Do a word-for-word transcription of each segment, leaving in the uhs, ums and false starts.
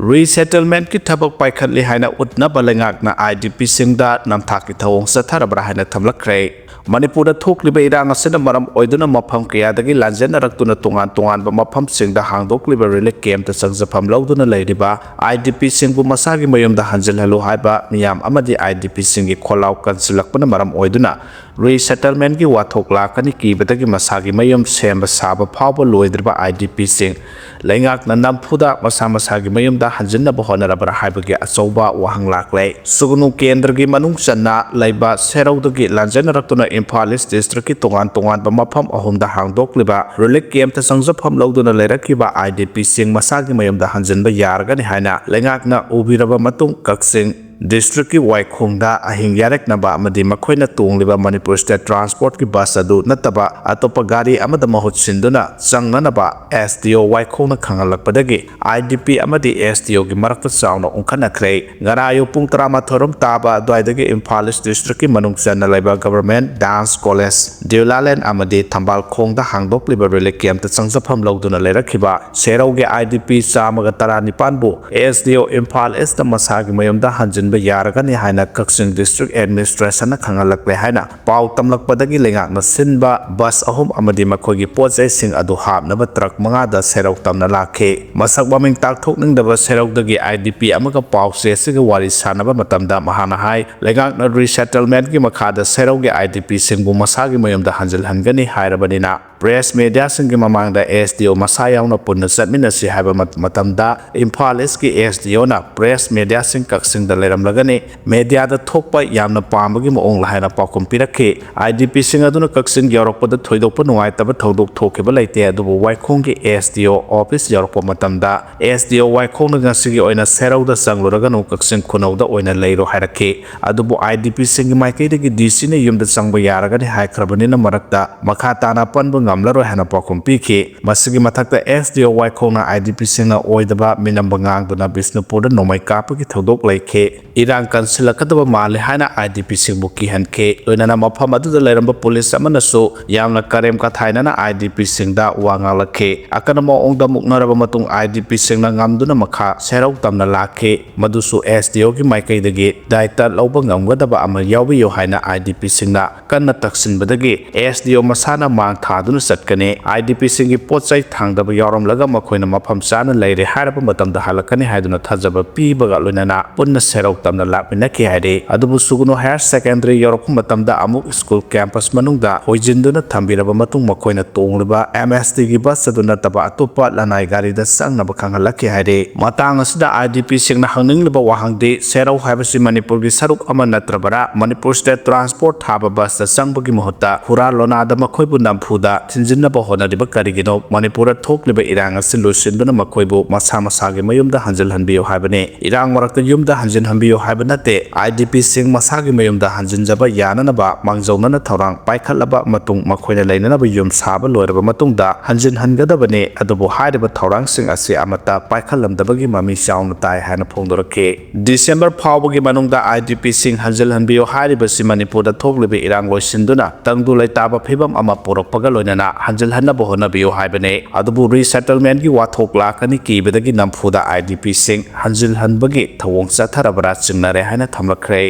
Resettlement ꯀꯤ ꯊꯕꯛ ꯄꯥꯏꯈꯠꯂꯤ ꯍꯥꯏꯅ ꯎꯠꯅꯕ ꯂꯩꯉꯥꯛꯅ I D P ꯁꯤꯡꯗ ꯅꯝꯊꯥꯛꯀꯤ ꯊꯧꯑꯣꯡ ꯆꯠꯊꯔꯕ꯭ꯔꯥ ꯍꯥꯏꯅ ꯊꯝꯂꯛꯈ꯭ꯔꯦ꯫ ꯃꯅꯤꯄꯨꯔꯗ ꯊꯣꯛꯂꯤꯕ ꯏꯔꯥꯡ ꯑꯁꯤꯅ ꯃꯔꯝ ꯑꯣꯏꯗꯨꯅ ꯃꯐꯝ ꯀꯌꯥꯗꯒꯤ ꯂꯥꯟꯖꯦꯟꯅꯔꯛꯇꯨꯅ ꯇꯣꯉꯥꯟ ꯇꯣꯉꯥꯟꯕ ꯃꯐꯝꯁꯤꯡꯗ ꯍꯥꯡꯗꯣꯛꯂꯤꯕ relief camp ꯇ ꯆꯪꯖꯐꯝ ꯂꯧꯗꯨꯅ ꯂꯩꯔꯤꯕ I D P ꯁꯤꯡꯕꯨ ꯃꯁꯥꯒꯤ ꯃꯌꯨꯝꯗ ꯍꯟꯖꯤꯜꯍꯜꯂꯨ ꯍꯥꯏꯕ ꯃꯤꯌꯥꯝ ꯑꯃꯗꯤ I D P ꯁꯤꯡꯒꯤ ꯈꯣꯜꯂꯥꯎ ꯀꯟꯁꯤꯜꯂꯛꯄꯅ ꯃꯔꯝ ꯑꯣꯏꯗꯨꯅ resettlement ꯀꯤ ꯋꯥꯊꯣꯛ ꯂꯥꯛꯀꯅꯤ ꯀꯤꯕꯗꯒꯤ ꯃꯁꯥꯒꯤ ꯃꯌꯨꯝ ꯁꯦꯝꯕ ꯁꯥꯕ ꯐꯥꯎꯕ ꯂꯣꯏꯗ꯭ꯔꯤꯕ I D P ꯁꯤꯡ ꯂꯩꯉꯥꯛꯅ ꯅꯝꯐꯨꯗ ꯃꯁꯥ ꯃꯁꯥꯒꯤ ꯃꯌꯨꯝꯗ ꯍꯟꯖꯤꯟꯅꯕ ꯍꯣꯠꯅꯔꯕ꯭ꯔꯥ ꯍꯥꯏꯕꯒꯤ ꯑꯆꯧꯕ ꯋꯥꯍꯪ ꯂꯥꯛꯂꯦ꯫ ꯁꯨꯒꯅꯨ ꯀꯦꯟꯗ꯭ꯔꯒꯤ ꯃꯅꯨꯡ ꯆꯟꯅ ꯂꯩꯕ ꯁꯦꯔꯧꯗꯒꯤ ꯂꯥꯟꯖꯦꯟꯅꯔꯛꯇꯨꯅ ꯏꯝꯐꯥꯜ ꯏꯁ ꯗꯤꯁꯇ꯭ꯔꯤꯛꯀꯤ ꯇꯣꯉꯥꯟ ꯇꯣꯉꯥꯟꯕ ꯃꯐꯝ ꯑꯍꯨꯝꯗ ꯍꯥꯡꯗꯣꯛꯂꯤꯕ relief camp ꯇ ꯆꯪꯖꯐꯝ ꯂꯧꯗꯨꯅ ꯂꯩꯔꯛꯈꯤꯕ I D P ꯁꯤꯡ ꯃꯁꯥꯒꯤ ꯃꯌꯨꯝꯗ ꯍꯟꯖꯤꯟꯕ ꯌꯥꯔꯒꯅꯤ ꯍꯥꯏꯅ ꯂꯩꯉꯥꯛꯅ ꯎꯕꯤꯔꯕ ꯃꯇꯨꯡ ꯀꯛꯆꯤꯡ ꯗꯤꯁꯇ꯭ꯔꯤꯛꯀꯤ ꯋꯥꯏꯈꯣꯡꯗ ꯑꯍꯤꯡ ꯌꯥꯔꯦꯛꯅꯕ ꯑꯃꯗꯤ ꯃꯈꯣꯏꯅ ꯇꯣꯡꯂꯤꯕ ꯃꯅꯤꯄꯨꯔ ꯁ꯭ꯇꯦꯠ ꯇ꯭ꯔꯥꯟꯁꯄꯣꯔꯠꯀꯤ ꯕꯁ ꯑꯗꯨ ꯅꯠꯇꯕ ꯑꯇꯣꯞꯄ ꯒꯥꯔꯤ ꯑꯃꯗ ꯃꯍꯨꯠ ꯁꯤꯟꯗꯨꯅ ꯆꯪꯅꯅꯕ S D O ꯋꯥꯏꯈꯣꯡꯅ ꯈꯪꯍꯜꯂꯛꯄꯗꯒꯤ I D P ꯑꯃꯗꯤ S D O ꯒꯤ ꯃꯔꯛꯇ ꯆꯥꯎꯅ ꯎꯪꯈꯠꯅꯈ꯭ꯔꯦ꯫ ꯉꯔꯥꯡ ꯑꯌꯨꯛ ꯄꯨꯡ ꯇꯔꯥꯃꯥꯊꯣꯏ ꯔꯣꯝ ꯇꯥꯕ ꯑꯗꯨꯋꯥꯏꯗꯒꯤ ꯏꯝꯐꯥꯜ ꯏꯁ ꯗꯤꯁꯇ꯭ꯔꯤꯛꯀꯤ ꯃꯅꯨꯡ ꯆꯟꯅ ꯂꯩꯕ ꯒꯚꯔꯟꯃꯦꯟꯠ ꯗꯥꯟꯁ ꯀꯣꯂꯦꯖ, ꯗ꯭ꯌꯨꯂꯥꯂꯦꯟ ꯑꯃꯗꯤ ꯊꯝꯕꯥꯜ ꯈꯣꯡꯗ ꯍꯥꯡꯗꯣꯛꯂꯤꯕ relief camp ꯇ ꯆꯪꯖꯐꯝ ꯂꯧꯗꯨꯅ ꯂꯩꯔꯛꯈꯤꯕ ꯁꯦꯔꯧꯒꯤ I D P ꯆꯥꯝꯃꯒ ꯇꯔꯥꯅꯤꯄꯥꯟꯕꯨ S D O Imphal east ꯃꯁꯥꯒꯤ ꯃꯌꯨꯝꯗ ꯍꯟꯖꯤꯟꯕ ꯌꯥꯔꯒꯅꯤ ꯍꯥꯏꯅ ꯀꯛꯆꯤꯡ ꯗꯤꯁꯇ꯭ꯔꯤꯛ ꯑꯦꯗꯃꯤꯅꯤꯁꯇ꯭ꯔꯦꯁꯟꯅ ꯈꯪꯍꯜꯂꯛꯂꯦ ꯍꯥꯏꯅ ꯄꯥꯎ ꯇꯝꯂꯛꯄꯗꯒꯤ ꯂꯩꯉꯥꯛꯅ ꯁꯤꯟꯕ ꯕꯁ ꯑꯍꯨꯝ ꯑꯃꯗꯤ ꯃꯈꯣꯏꯒꯤ ꯄꯣꯠ ꯆꯩꯁꯤꯡ ꯑꯗꯨ ꯍꯥꯞꯅꯕ ꯇ꯭ꯔꯛ ꯃꯉꯥꯗ ꯁꯦꯔꯧ ꯇꯝꯅ ꯂꯥꯛꯈꯤ꯫ ꯃꯁꯛ ꯃꯃꯤꯡ ꯇꯥꯛꯊꯣꯛꯅꯤꯡꯗꯕ ꯁꯦꯔꯧꯗꯒꯤ I D P ꯑꯃꯒ ꯄꯥꯎ ꯆꯦ ꯑꯁꯤꯒ ꯋꯥꯔꯤ ꯁꯥꯟꯅꯕ ꯃꯇꯝꯗ ꯃꯍꯥꯛꯅ ꯍꯥꯏ, ꯂꯩꯉꯥꯛꯅ resettlement ꯀꯤ ꯃꯈꯥꯗ ꯁꯦꯔꯧꯒꯤ I D P ꯁꯤꯡꯕꯨ ꯃꯁꯥꯒꯤ ꯃꯌꯨꯝꯗ ꯍꯟꯖꯤꯜꯍꯟꯒꯅꯤ ꯍꯥꯏꯔꯕꯅꯤꯅ, ꯄ꯭ꯔꯦꯁ ꯃꯦꯗꯤꯌꯥꯁꯤꯡꯒꯤ ꯃꯃꯥꯡꯗ S D O ꯃꯁꯥ ꯌꯥꯎꯅ ꯄꯨꯟꯅ ꯆꯠꯃꯤꯟꯅꯁꯤ ꯍꯥꯏꯕ ꯃꯠ-, ꯃꯇꯝꯗ ꯏꯝꯐꯥꯜ ꯏꯁꯀꯤ S D O ꯅ ꯄ꯭ꯔꯦꯁ ꯃꯦꯗꯤꯌꯥꯁꯤꯡ ꯀꯛꯆꯤꯡꯗ ꯂꯩꯔꯝꯂꯒꯅꯤ, ꯃꯦꯗꯤꯌꯥꯗ ꯊꯣꯛꯄ ꯌꯥꯝꯅ ꯄꯥꯝꯕꯒꯤ ꯃꯑꯣꯡ ꯍꯥꯏꯅ ꯄꯥꯎꯈꯨꯝ ꯄꯤꯔꯛꯈꯤ꯫ I D P ꯁꯤꯡ ꯑꯗꯨꯅ ꯀꯛꯆꯤꯡ ꯌꯧꯔꯛꯄꯗ ꯊꯣꯏꯗꯣꯛꯄ ꯅꯨꯡꯉꯥꯏꯇꯕ ꯊꯧꯗꯣꯛ ꯊꯣꯛꯈꯤꯕ ꯂꯩꯇꯦ, ꯑꯗꯨꯕꯨ ꯋꯥꯏꯈꯣꯡꯒꯤ S D O office ꯌꯧꯔꯛꯄ ꯃꯇꯝꯗ S D O ꯋꯥꯏꯈꯣꯡꯅ ꯉꯁꯤꯒꯤ ꯑꯣꯏꯅ ꯁꯦꯔꯧꯗ ꯆꯪꯂꯨꯔꯒꯅꯨ, ꯀꯛꯆꯤꯡ ꯈꯨꯅꯧꯗ ꯑꯣꯏꯅ ꯂꯩꯔꯣ ꯍꯥꯏꯔꯛꯈꯤ꯫ ꯑꯗꯨꯕꯨ I D P ꯁꯤꯡꯒꯤ ꯃꯥꯏꯀꯩꯗꯒꯤ D C ꯅ ꯌꯨꯝꯗ ꯆꯪꯕ ꯌꯥꯔꯒꯅꯤ ꯍꯥꯏꯈ꯭ꯔꯕꯅꯤꯅ ꯃꯔꯛꯇ ꯃꯈꯥ ꯇꯥꯅ ꯑꯄꯟꯕ ꯉꯝꯂꯔꯣꯏ ꯍꯥꯏꯅ ꯄꯥꯎꯈꯨꯝ ꯄꯤꯈꯤ꯫ ꯃꯁꯤꯒꯤ ꯃꯊꯛꯇ, ꯑꯦꯁ ꯗꯤ ꯑꯣ ꯋꯥꯏꯈꯣꯡꯅ ꯑꯥꯏ ꯗꯤ ꯄꯤꯁꯤꯡꯅ ꯑꯣꯏꯗꯕ ꯃꯤꯅꯝꯕ ꯉꯥꯡꯗꯨꯅ ꯕꯤꯁꯅꯨꯄꯨꯔꯗ ꯅꯣꯡꯃꯩ ꯀꯥꯞꯄꯒꯤ ꯊꯧꯗꯣꯛ ꯂꯩꯈꯤ꯫ ꯏꯔꯥꯡ ꯀꯟꯁꯤꯜꯂꯛꯀꯗꯕ ꯃꯥꯜꯂꯦ ꯍꯥꯏꯅ ꯑꯥꯏ ꯗꯤ ꯄꯤꯁꯤꯡꯕꯨ ꯀꯤꯍꯟꯈꯤ꯫ ꯂꯣꯏꯅꯅ ꯃꯐꯝ ꯑꯗꯨꯗ ꯂꯩꯔꯝꯕ ꯄꯨꯂꯤꯁ ꯑꯃꯅꯁꯨ ꯌꯥꯝꯅ ꯀꯔꯦꯝ ꯀꯊꯥꯏꯅꯅ ꯑꯥꯏ ꯗꯤ ꯄꯤꯁꯤꯡꯗ ꯋꯥ ꯉꯥꯡꯂꯛꯈꯤ꯫ ꯑꯀꯟꯕ ꯃꯑꯣꯡꯗ ꯃꯨꯛꯅꯔꯕ ꯃꯇꯨꯡ, ꯑꯥꯏ ꯗꯤ ꯄꯤꯁꯤꯡꯅ ꯉꯝꯗꯨꯅ ꯃꯈꯥ ꯁꯦꯔꯧ ꯇꯝꯅ ꯂꯥꯛꯈꯤ꯫ ꯃꯗꯨꯁꯨ ꯑꯦꯁ ꯗꯤ ꯑꯣꯒꯤ ꯃꯥꯏꯀꯩꯗꯒꯤ ꯗꯥꯏꯇ ꯂꯧꯕ ꯉꯝꯒꯗꯕ ꯑꯃ ꯌꯥꯎꯕꯤꯌꯨ ꯍꯥꯏꯅ ꯑꯥꯏ ꯗꯤ ꯄꯤꯁꯤꯡꯅ ꯀꯟꯅ ꯇꯛꯁꯤꯟꯕꯗꯒꯤ, ꯑꯦꯁ ꯗꯤ ꯑꯣ ꯃꯁꯥꯅ ꯃꯥꯡ ꯊꯥꯗꯨꯅ ꯆꯠꯀꯅꯤ꯫ ꯑꯥꯏ ꯗꯤ ꯄꯤꯁꯤꯡꯒꯤ ꯄꯣꯠ ꯆꯩ ꯊꯥꯡꯗꯕ ꯌꯥꯎꯔꯝꯂꯒ ꯃꯈꯣꯏꯅ ꯃꯐꯝ ꯆꯥꯅ ꯂꯩꯔꯦ ꯍꯥꯏꯔꯕ ꯃꯇꯝꯗ ꯍꯜꯂꯛꯀꯅꯤ ꯍꯥꯏꯗꯨꯅ ꯊꯥꯖꯕ ꯄꯤꯕꯒ ꯂꯣꯏꯅꯅ ꯄꯨꯟꯅ ꯁꯦꯔꯧ ꯇꯝꯅ ꯂꯥꯛꯃꯤꯟꯅꯈꯤ ꯍꯥꯏꯔꯤ꯫ ꯑꯗꯨꯕꯨ ꯁꯨꯒꯨꯅꯨ ꯍꯥꯌꯔ ꯁꯦꯀꯦꯟꯗꯔꯤ ꯌꯧꯔꯛꯄ ꯃꯇꯝꯗ ꯑꯃꯨꯛ ꯁ꯭ꯀꯨꯜ ꯀꯦꯝꯄꯁ ꯃꯅꯨꯡꯗ ꯍꯣꯏꯖꯤꯟꯗꯨꯅ ꯊꯝꯕꯤꯔꯕ ꯃꯇꯨꯡ, ꯃꯈꯣꯏꯅ ꯇꯣꯡꯂꯤꯕ ꯑꯦꯝ ꯑꯦꯁ ꯇꯤꯒꯤ ꯕꯁ ꯑꯗꯨ ꯅꯠꯇꯕ ꯑꯇꯣꯞꯄ ꯂꯅꯥꯏ ꯒꯥꯔꯤꯗ ꯆꯪꯅꯕ ꯈꯪꯍꯜꯂꯛꯈꯤ ꯍꯥꯏꯔꯤ꯫ ꯃꯇꯥꯡ ꯑꯁꯤꯗ ꯑꯥꯏ ꯗꯤ ꯄꯤꯁꯤꯡꯅ ꯍꯪꯅꯤꯡꯂꯤꯕ ꯋꯥꯍꯪꯗꯤ, ꯁꯦꯔꯧ ꯍꯥꯏꯕꯁꯤ ꯃꯅꯤꯄꯨꯔꯒꯤ ꯁꯔꯨꯛ ꯑꯃ ꯅꯠꯇ꯭ꯔꯕꯔꯥ? ꯃꯅꯤꯄꯨꯔ ꯁ꯭ꯇꯦꯠ ꯇ꯭ꯔꯥꯟꯁꯄꯣꯔꯠ ꯊꯥꯕ ꯕꯁꯇ ꯆꯪꯕꯒꯤ ꯃꯍꯨꯠꯇ ꯍꯨꯔꯥ ꯂꯣꯅꯥꯗ ꯃꯈꯣꯏꯕꯨ ꯅꯝꯐꯨꯗ ꯊꯤꯟꯖꯤꯟꯅꯕ ꯍꯣꯠꯅꯔꯤꯕ ꯀꯔꯤꯒꯤꯅꯣ? ꯃꯅꯤꯄꯨꯔꯗ ꯊꯣꯛꯂꯤꯕ ꯏꯔꯥꯡ ꯑꯁꯤ ꯂꯣꯏꯁꯤꯟꯗꯨꯅ ꯃꯈꯣꯏꯕꯨ ꯃꯁꯥ ꯃꯁꯥꯒꯤ ꯃꯌꯨꯝꯗ ꯍꯟꯖꯤꯜꯍꯟꯕꯤꯌꯨ ꯍꯥꯏꯕꯅꯤ꯫ ꯏꯔꯥꯡ ꯃꯔꯛꯇ ꯌꯨꯝꯗ ꯍꯟꯖꯤꯟꯍꯟꯕꯤꯌꯨ ꯍꯥꯏꯕ ꯅꯠꯇꯦ꯫ ꯑꯥꯏ ꯗꯤ ꯄꯤꯁꯤꯡ ꯃꯁꯥꯒꯤ ꯃꯌꯨꯝꯗ ꯍꯟꯖꯤꯟꯖꯕ ꯌꯥꯅꯅꯕ ꯃꯥꯡꯖꯧꯅꯅ ꯊꯧꯔꯥꯡ ꯄꯥꯏꯈꯠꯂꯕ ꯃꯇꯨꯡ, ꯃꯈꯣꯏꯅ ꯂꯩꯅꯅꯕ ꯌꯨꯝ ꯁꯥꯕ ꯂꯣꯏꯔꯕ ꯃꯇꯨꯡꯗ ꯍꯟꯖꯤꯟꯍꯟꯒꯗꯕꯅꯤ꯫ ꯑꯗꯨꯕꯨ ꯍꯥꯏꯔꯤꯕ ꯊꯧꯔꯥꯡꯁꯤꯡ ꯑꯁꯤ ꯑꯃꯠꯇ ꯄꯥꯏꯈꯠꯂꯝꯗꯕꯒꯤ ꯃꯃꯤ ꯆꯥꯎꯅ ꯇꯥꯏ ꯍꯥꯏꯅ ꯐꯣꯡꯗꯣꯔꯛꯈꯤ꯫ ꯗꯤꯁꯦꯝꯕꯔ ꯐꯥꯎꯕꯒꯤ ꯃꯅꯨꯡꯗ ꯑꯥꯏ ꯗꯤ ꯄꯤꯁꯤꯡ ꯍꯟꯖꯤꯜꯍꯟꯕꯤꯌꯨ ꯍꯥꯏꯔꯤꯕꯁꯤ ꯃꯅꯤꯄꯨꯔꯗ ꯊꯣꯛꯂꯤꯕ ꯏꯔꯥꯡ ꯂꯣꯏꯁꯤꯟꯗꯨꯅ ꯇꯪꯗꯨ ꯂꯩꯇꯥꯕ ꯐꯤꯕꯝ ꯑꯃ ꯄꯨꯔꯛꯄꯒ ꯂꯣꯏꯅꯅ ꯍꯟꯖꯤꯜꯍꯟꯅꯕ ꯍꯣꯠꯅꯕꯤꯌꯨ ꯍꯥꯏꯕꯅꯤ꯫ ꯑꯗꯨꯕꯨ ꯔꯤꯁꯦꯇꯜꯃꯦꯟꯒꯤ ꯋꯥꯊꯣꯛ ꯂꯥꯛꯀꯅꯤ ꯀꯤꯕꯗꯒꯤ ꯅꯝꯐꯨꯗ ꯑꯥꯏ ꯗꯤ ꯄꯤꯁꯤꯡ ꯍꯟꯖꯤꯜꯍꯟꯕꯒꯤ ꯊꯧꯑꯣꯡ ꯆꯠꯊꯔꯕ꯭ꯔꯥ ꯆꯤꯡꯅꯔꯦ ꯍꯥꯏꯅ ꯊꯝꯂꯛꯈ꯭ꯔꯦ꯫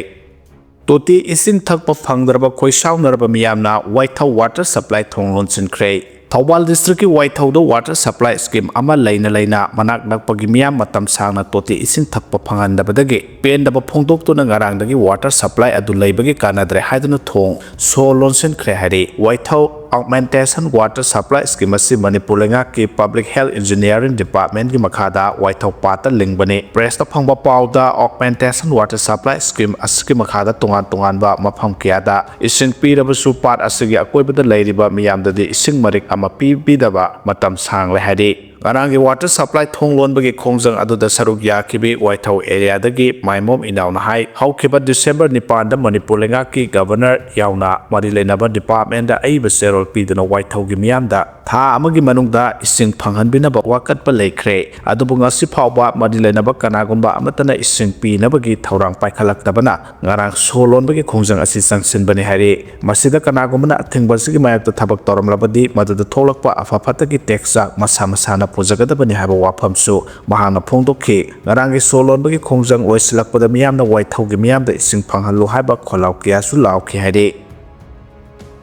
ꯇꯣꯇꯤ ꯏꯁꯤꯡ ꯊꯛꯄ ꯐꯪꯗ꯭ꯔꯕ ꯈꯣꯏꯁꯥꯎꯅꯔꯕ ꯃꯤꯌꯥꯝꯅ ꯋꯥꯏꯊꯧ ꯋꯥꯇꯔ ꯁꯄ꯭ꯂꯥꯏ ꯊꯣꯡ ꯂꯣꯟꯁꯤꯟꯈ꯭ꯔꯦ꯫ ꯊꯧꯕꯥꯜ ꯗꯤꯁꯇ꯭ꯔꯤꯛꯀꯤ ꯋꯥꯏꯊꯧꯗ ꯋꯥꯇꯔ ꯁꯄ꯭ꯂꯥꯏ ꯁ꯭ꯀꯤꯝ ꯑꯃ ꯂꯩꯅ ꯂꯩꯅ ꯃꯅꯥꯛ ꯅꯛꯄꯒꯤ ꯃꯤꯌꯥꯝ ꯃꯇꯝ ꯁꯥꯡꯅ ꯇꯣꯇꯤ ꯏꯁꯤꯡ ꯊꯛꯄ ꯐꯪꯍꯟꯗꯕꯗꯒꯤ ꯄꯦꯟꯗꯕ ꯐꯣꯡꯗꯣꯛꯇꯨꯅ ꯉꯔꯥꯡꯗꯒꯤ ꯋꯥꯇꯔ ꯁꯄ꯭ꯂꯥꯏ ꯑꯗꯨ ꯂꯩꯕꯒꯤ ꯀꯥꯟꯅꯗ꯭ꯔꯦ ꯍꯥꯏꯗꯨꯅ ꯊꯣꯡ ꯁꯣ ꯂꯣꯟꯁꯤꯟꯈ꯭ꯔꯦ ꯍꯥꯏꯔꯤ꯫ ꯋꯥꯏꯊꯧ ꯑꯣꯒꯃꯦꯟꯇꯦꯁꯟ ꯋꯥꯇꯔ ꯁꯄ꯭ꯂꯥꯏ ꯁ꯭ꯀꯤꯝ ꯑꯁꯤ ꯃꯅꯤꯄꯨꯔ ꯂꯩꯉꯥꯛꯀꯤ ꯄꯕ꯭ꯂꯤꯛ ꯍꯦꯜꯊ ꯏꯟꯖꯤꯅꯤꯌꯥꯔꯤꯡ ꯗꯤꯄꯥꯔꯠꯃꯦꯟꯒꯤ ꯃꯈꯥꯗ ꯋꯥꯏꯊꯧ ꯄꯥꯠꯇ ꯂꯤꯡꯕꯅꯤ꯫ ꯄ꯭ꯔꯦꯁꯇ ꯐꯪꯕ ꯄꯥꯎꯗ, ꯑꯣꯒꯃꯦꯟꯇꯦꯁꯟ ꯋꯥꯇꯔ ꯁꯄ꯭ꯂꯥꯏ ꯁ꯭ꯀꯤꯝ ꯑꯁꯤꯒꯤ ꯃꯈꯥꯗ ꯇꯣꯉꯥꯟ ꯇꯣꯉꯥꯟꯕ ꯃꯐꯝ ꯀꯌꯥꯗ ꯏꯁꯤꯡ ꯄꯤꯔꯕꯁꯨ, ꯄꯥꯠ ꯑꯁꯤꯒꯤ ꯑꯀꯣꯏꯕꯗ ꯂꯩꯔꯤꯕ ꯃꯤꯌꯥꯝꯗꯗꯤ ꯏꯁꯤꯡ ꯃꯔꯤꯛ ꯑꯃ ꯄꯤꯕꯤꯗꯕ ꯃꯇꯝ ꯁꯥꯡꯂꯦ ꯍꯥꯏꯔꯤ꯫ ꯉꯔꯥꯡꯒꯤ water supply ꯊꯣꯡ ꯂꯣꯟꯕꯒꯤ ꯈꯣꯡꯖꯪ ꯑꯗꯨꯗ ꯁꯔꯨꯛ ꯌꯥꯈꯤꯕꯤ ꯋꯥꯏꯊꯧ areaꯗꯒꯤ ꯃꯥꯏꯃꯣꯝ ꯏꯅꯥꯎꯅ ꯍꯥꯏ, ꯍꯧꯈꯤꯕ December ꯅꯤꯄꯥꯟꯗ ꯃꯅꯤꯄꯨꯔ ꯂꯩꯉꯥꯛꯀꯤ governor ꯌꯥꯎꯅ ꯃꯔꯤ ꯂꯩꯅꯕ departmentꯗ ꯑꯏꯕ ꯆꯦꯔꯣꯜ ꯄꯤꯗꯨꯅ ꯋꯥꯏꯊꯧꯒꯤ ꯃꯤꯌꯥꯝꯗ ꯊꯥ ꯑꯃꯒꯤ ꯃꯅꯨꯡꯗ ꯏꯁꯤꯡ ꯐꯪꯍꯟꯕꯤꯅꯕ ꯋꯥꯀꯠꯄ ꯂꯩꯈ꯭ꯔꯦ꯫ ꯑꯗꯨꯕꯨ ꯉꯁꯤ ꯐꯥꯎꯕ ꯃꯔꯤ ꯂꯩꯅꯕ ꯀꯅꯥꯒꯨꯝꯕ ꯑꯃꯠꯇꯅ ꯏꯁꯤꯡ ꯄꯤꯅꯕꯒꯤ ꯊꯧꯔꯥꯡ ꯄꯥꯏꯈꯠꯂꯛꯇꯕꯅ ꯉꯔꯥꯡ ꯁꯣ ꯂꯣꯟꯕꯒꯤ ꯈꯣꯡꯖꯪ ꯑꯁꯤ ꯆꯪꯁꯤꯟꯕꯅꯤ ꯍꯥꯏꯔꯤ꯫ ꯃꯁꯤꯗ ꯀꯅꯥꯒꯨꯝꯕꯅ ꯑꯊꯤꯡꯕ ꯑꯁꯤꯒꯤ ꯃꯥꯌꯣꯛꯇ ꯊꯕꯛ ꯇꯧꯔꯝꯂꯕꯗꯤ ꯃꯗꯨꯗ ꯊꯣꯛꯂꯛꯄ ꯑꯐ ꯐꯠꯇꯒꯤ ꯇꯦꯛꯆꯥꯛ ꯃꯁꯥ ꯃꯁꯥꯅ ꯄꯨꯖꯒꯗꯕꯅꯤ ꯍꯥꯏꯕ ꯋꯥꯐꯝꯁꯨ ꯃꯍꯥꯛꯅ ꯐꯣꯡꯗꯣꯛꯈꯤ꯫ ꯉꯔꯥꯡꯒꯤ ꯁꯣ ꯂꯣꯟꯕꯒꯤ ꯈꯣꯡꯖꯪ ꯂꯣꯏꯁꯤꯜꯂꯛꯄꯗ ꯃꯤꯌꯥꯝꯅ ꯋꯥꯏꯊꯧꯒꯤ ꯃꯤꯌꯥꯝꯗ ꯏꯁꯤꯡ ꯐꯪꯍꯜꯂꯨ ꯍꯥꯏꯕ ꯈꯣꯜꯂꯥꯎ ꯀꯌꯥꯁꯨ ꯂꯥꯎꯈꯤ ꯍꯥꯏꯔꯤ꯫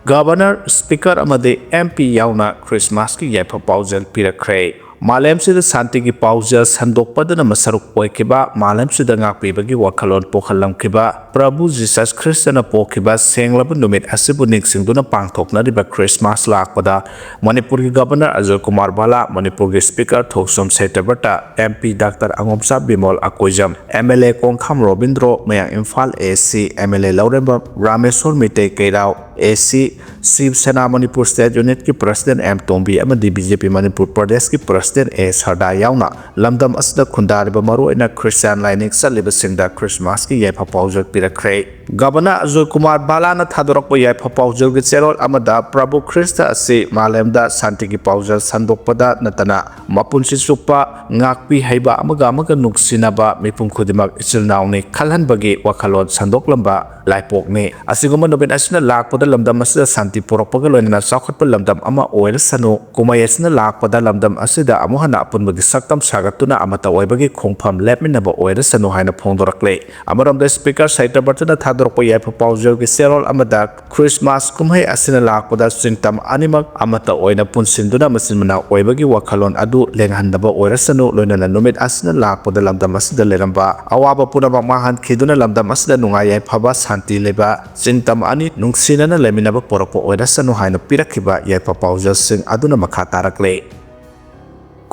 Governor, Speaker ꯑꯃꯗꯤ MP ꯌꯥꯎꯅ Christmasꯀꯤ ꯌꯥꯏꯐ ꯄꯥꯎꯖꯦꯜ ꯄꯤꯔꯛꯈ꯭ꯔꯦ꯫ ꯃꯥꯂꯦꯝꯁꯤꯗ ꯁꯥꯟꯇꯤꯒꯤ ꯄꯥꯎꯖꯦꯜ ꯁꯟꯗꯣꯛꯄꯗꯅ ꯃꯁꯔꯨꯛ ꯑꯣꯏꯈꯤꯕ, ꯃꯥꯂꯦꯝꯁꯤꯗ ꯉꯥꯛꯄꯤꯕꯒꯤ ꯋꯥꯈꯜꯂꯣꯟ ꯄꯣꯛꯍꯜꯂꯝꯈꯤꯕ, ꯄ꯭ꯔꯚꯨ ꯖꯤꯁꯁ ꯈ꯭ꯔꯤꯁꯇꯅ ꯄꯣꯛꯈꯤꯕ ꯁꯦꯡꯂꯕ ꯅꯨꯃꯤꯠ ꯑꯁꯤꯕꯨ ꯅꯤꯡꯁꯤꯡꯗꯨꯅ ꯄꯥꯡꯊꯣꯛꯅꯔꯤꯕ Christmas ꯂꯥꯛꯄꯗ ꯃꯅꯤꯄꯨꯔꯒꯤ Governor ꯑꯖꯣꯏ ꯀꯨꯃꯥꯔ ꯕꯥꯂꯥ, ꯃꯅꯤꯄꯨꯔꯒꯤ Speaker ꯊꯣꯛꯆꯣꯝ ꯁꯇ꯭ꯌꯕ꯭ꯔꯇ, MP Doctor ꯑꯉꯣꯝꯆꯥ Bimol Akoijam, MLA ꯀꯣꯡꯈꯥꯝ Robindro ꯃꯌꯥꯡ ꯏꯝꯐꯥꯜ, AC MLA ꯂꯧꯔꯦꯝꯕꯝ ꯔꯥꯃꯦꯁꯣꯔ ꯃꯤꯇꯩ ꯀꯩꯔꯥꯎ, AC ꯁꯤꯕ ꯁꯦꯅꯥ ꯃꯅꯤꯄꯨꯔ State Unitꯀꯤ President M ꯇꯣꯝꯕꯤ ꯑꯃꯗꯤ BJP ꯃꯅꯤꯄꯨꯔ ꯄ꯭ꯔꯗꯦꯁꯀꯤ President A ꯁꯔꯗꯥ ꯌꯥꯎꯅ ꯂꯝꯗꯝ ꯑꯁꯤꯗ ꯈꯨꯟꯗꯥꯔꯤꯕ ꯃꯔꯨꯑꯣꯏꯅ Christian ꯂꯥꯏꯅꯤꯡ ꯆꯠꯂꯤꯕꯁꯤꯡꯗ Christmasꯀꯤ ꯌꯥꯏꯐ ꯄꯥꯎꯖꯦꯜ ꯄꯤꯔꯛꯈ꯭ꯔꯦ꯫ Governor ꯑꯖꯣꯏ ꯀꯨꯃꯥꯔ ꯕꯥꯂꯥꯅ ꯊꯥꯗꯣꯔꯛꯄ ꯌꯥꯏꯐ ꯄꯥꯎꯖꯦꯜꯒꯤ ꯆꯦꯔꯣꯜ ꯑꯃꯗ ꯄ꯭ꯔꯚꯨ ꯈ꯭ꯔꯤꯁꯇ ꯑꯁꯤ ꯃꯥꯂꯦꯝꯗ ꯁꯥꯟꯇꯤꯒꯤ ꯄꯥꯎꯖꯦꯜ ꯁꯟꯗꯣꯛꯄꯗ ꯅꯠꯇꯅ ꯃꯄꯨꯟꯁꯤ ꯆꯨꯞꯄ ꯉꯥꯛꯄꯤ ꯍꯩꯕ, ꯑꯃꯒ ꯑꯃꯒ ꯅꯨꯡꯁꯤꯅꯕ, ꯃꯤꯄꯨꯝ ꯈꯨꯗꯤꯡꯃꯛ ꯏꯆꯤꯜ ꯏꯅꯥꯎꯅꯤ ꯈꯜꯍꯟꯕꯒꯤ ꯋꯥꯈꯜꯂꯣꯟ ꯁꯟꯗꯣꯛꯂꯝꯕ ꯂꯥꯏꯄꯣꯛꯅꯤ꯫ ꯑꯁꯤꯒꯨꯝꯕ ꯅꯨꯃꯤꯠ ꯑꯁꯤꯅ ꯂꯥꯛꯄꯗ ꯂꯝꯗꯝ ꯑꯁꯤꯗ ꯁꯥꯟꯇꯤ ꯄꯨꯔꯛꯄꯒ ꯂꯣꯏꯅꯅ ꯆꯥꯎꯈꯠꯄ ꯂꯝꯗꯝ ꯑꯃ ꯑꯣꯏꯔꯁꯅꯨ꯫ ꯀꯨꯝꯍꯩ ꯑꯁꯤꯅ ꯂꯥꯛꯄꯗ ꯂꯝꯗꯝ ꯑꯁꯤꯗ ꯑꯃꯨꯛ ꯍꯟꯅ ꯑꯄꯨꯟꯕꯒꯤ ꯁꯛꯇꯝ ꯁꯥꯒꯠꯇꯨꯅ ꯑꯃꯠꯇ ꯑꯣꯏꯕꯒꯤ ꯈꯣꯡꯐꯝ ꯂꯦꯞꯃꯤꯟꯅꯕ ꯑꯣꯏꯔꯁꯅꯨ ꯍꯥꯏꯅ ꯐꯣꯡꯗꯣꯔꯛꯂꯦ꯫ ꯑꯃꯔꯣꯝꯗ Speaker ꯁꯇ꯭ꯌꯕ꯭ꯔꯇꯅ ꯊꯥꯗꯣꯔꯛꯄ ꯌꯥꯏꯐ ꯄꯥꯎꯖꯦꯜꯒꯤ ꯆꯦꯔꯣꯜ ꯑꯃꯗ Christmas ꯀꯨꯝꯍꯩ ꯑꯁꯤꯅ ꯂꯥꯛꯄꯗ ꯆꯤꯡꯇꯝ ꯑꯅꯤꯃꯛ ꯑꯃꯠꯇ ꯑꯣꯏꯅ ꯄꯨꯟꯁꯤꯟꯗꯨꯅ ꯃꯆꯤꯟ ꯃꯅꯥꯎ ꯑꯣꯏꯕꯒꯤ ꯋꯥꯈꯜꯂꯣꯟ ꯑꯗꯨ ꯂꯦꯡꯍꯟꯗꯕ ꯑꯣꯏꯔꯁꯅꯨ, ꯂꯣꯏꯅꯅ ꯅꯨꯃꯤꯠ ꯑꯁꯤꯅ ꯂꯥꯛꯄꯗ ꯂꯝꯗꯝ ꯑꯁꯤꯗ ꯂꯩꯔꯝꯕ ꯑꯋꯥꯕ ꯄꯨꯝꯅꯃꯛ ꯃꯥꯡꯍꯟꯈꯤꯗꯨꯅ ꯂꯝꯗꯝ ꯑꯁꯤꯗ ꯅꯨꯡꯉꯥꯏ ꯌꯥꯏꯐꯕ, ꯁꯥꯟꯇꯤ ꯂꯩꯕ, ꯆꯤꯡꯇꯝ ꯑꯅꯤ ꯅꯨꯡꯁꯤꯅꯅ ꯂꯩꯃꯤꯟꯅꯕ ꯄꯨꯔꯛꯄ ꯑꯣꯏꯔꯁꯅꯨ ꯍꯥꯏꯅ ꯄꯤꯔꯛꯈꯤꯕ ꯌꯥꯏꯐ ꯄꯥꯎꯖꯦꯜꯁꯤꯡ ꯑꯗꯨꯅ ꯃꯈꯥ ꯇꯥꯔꯛꯂꯦ꯫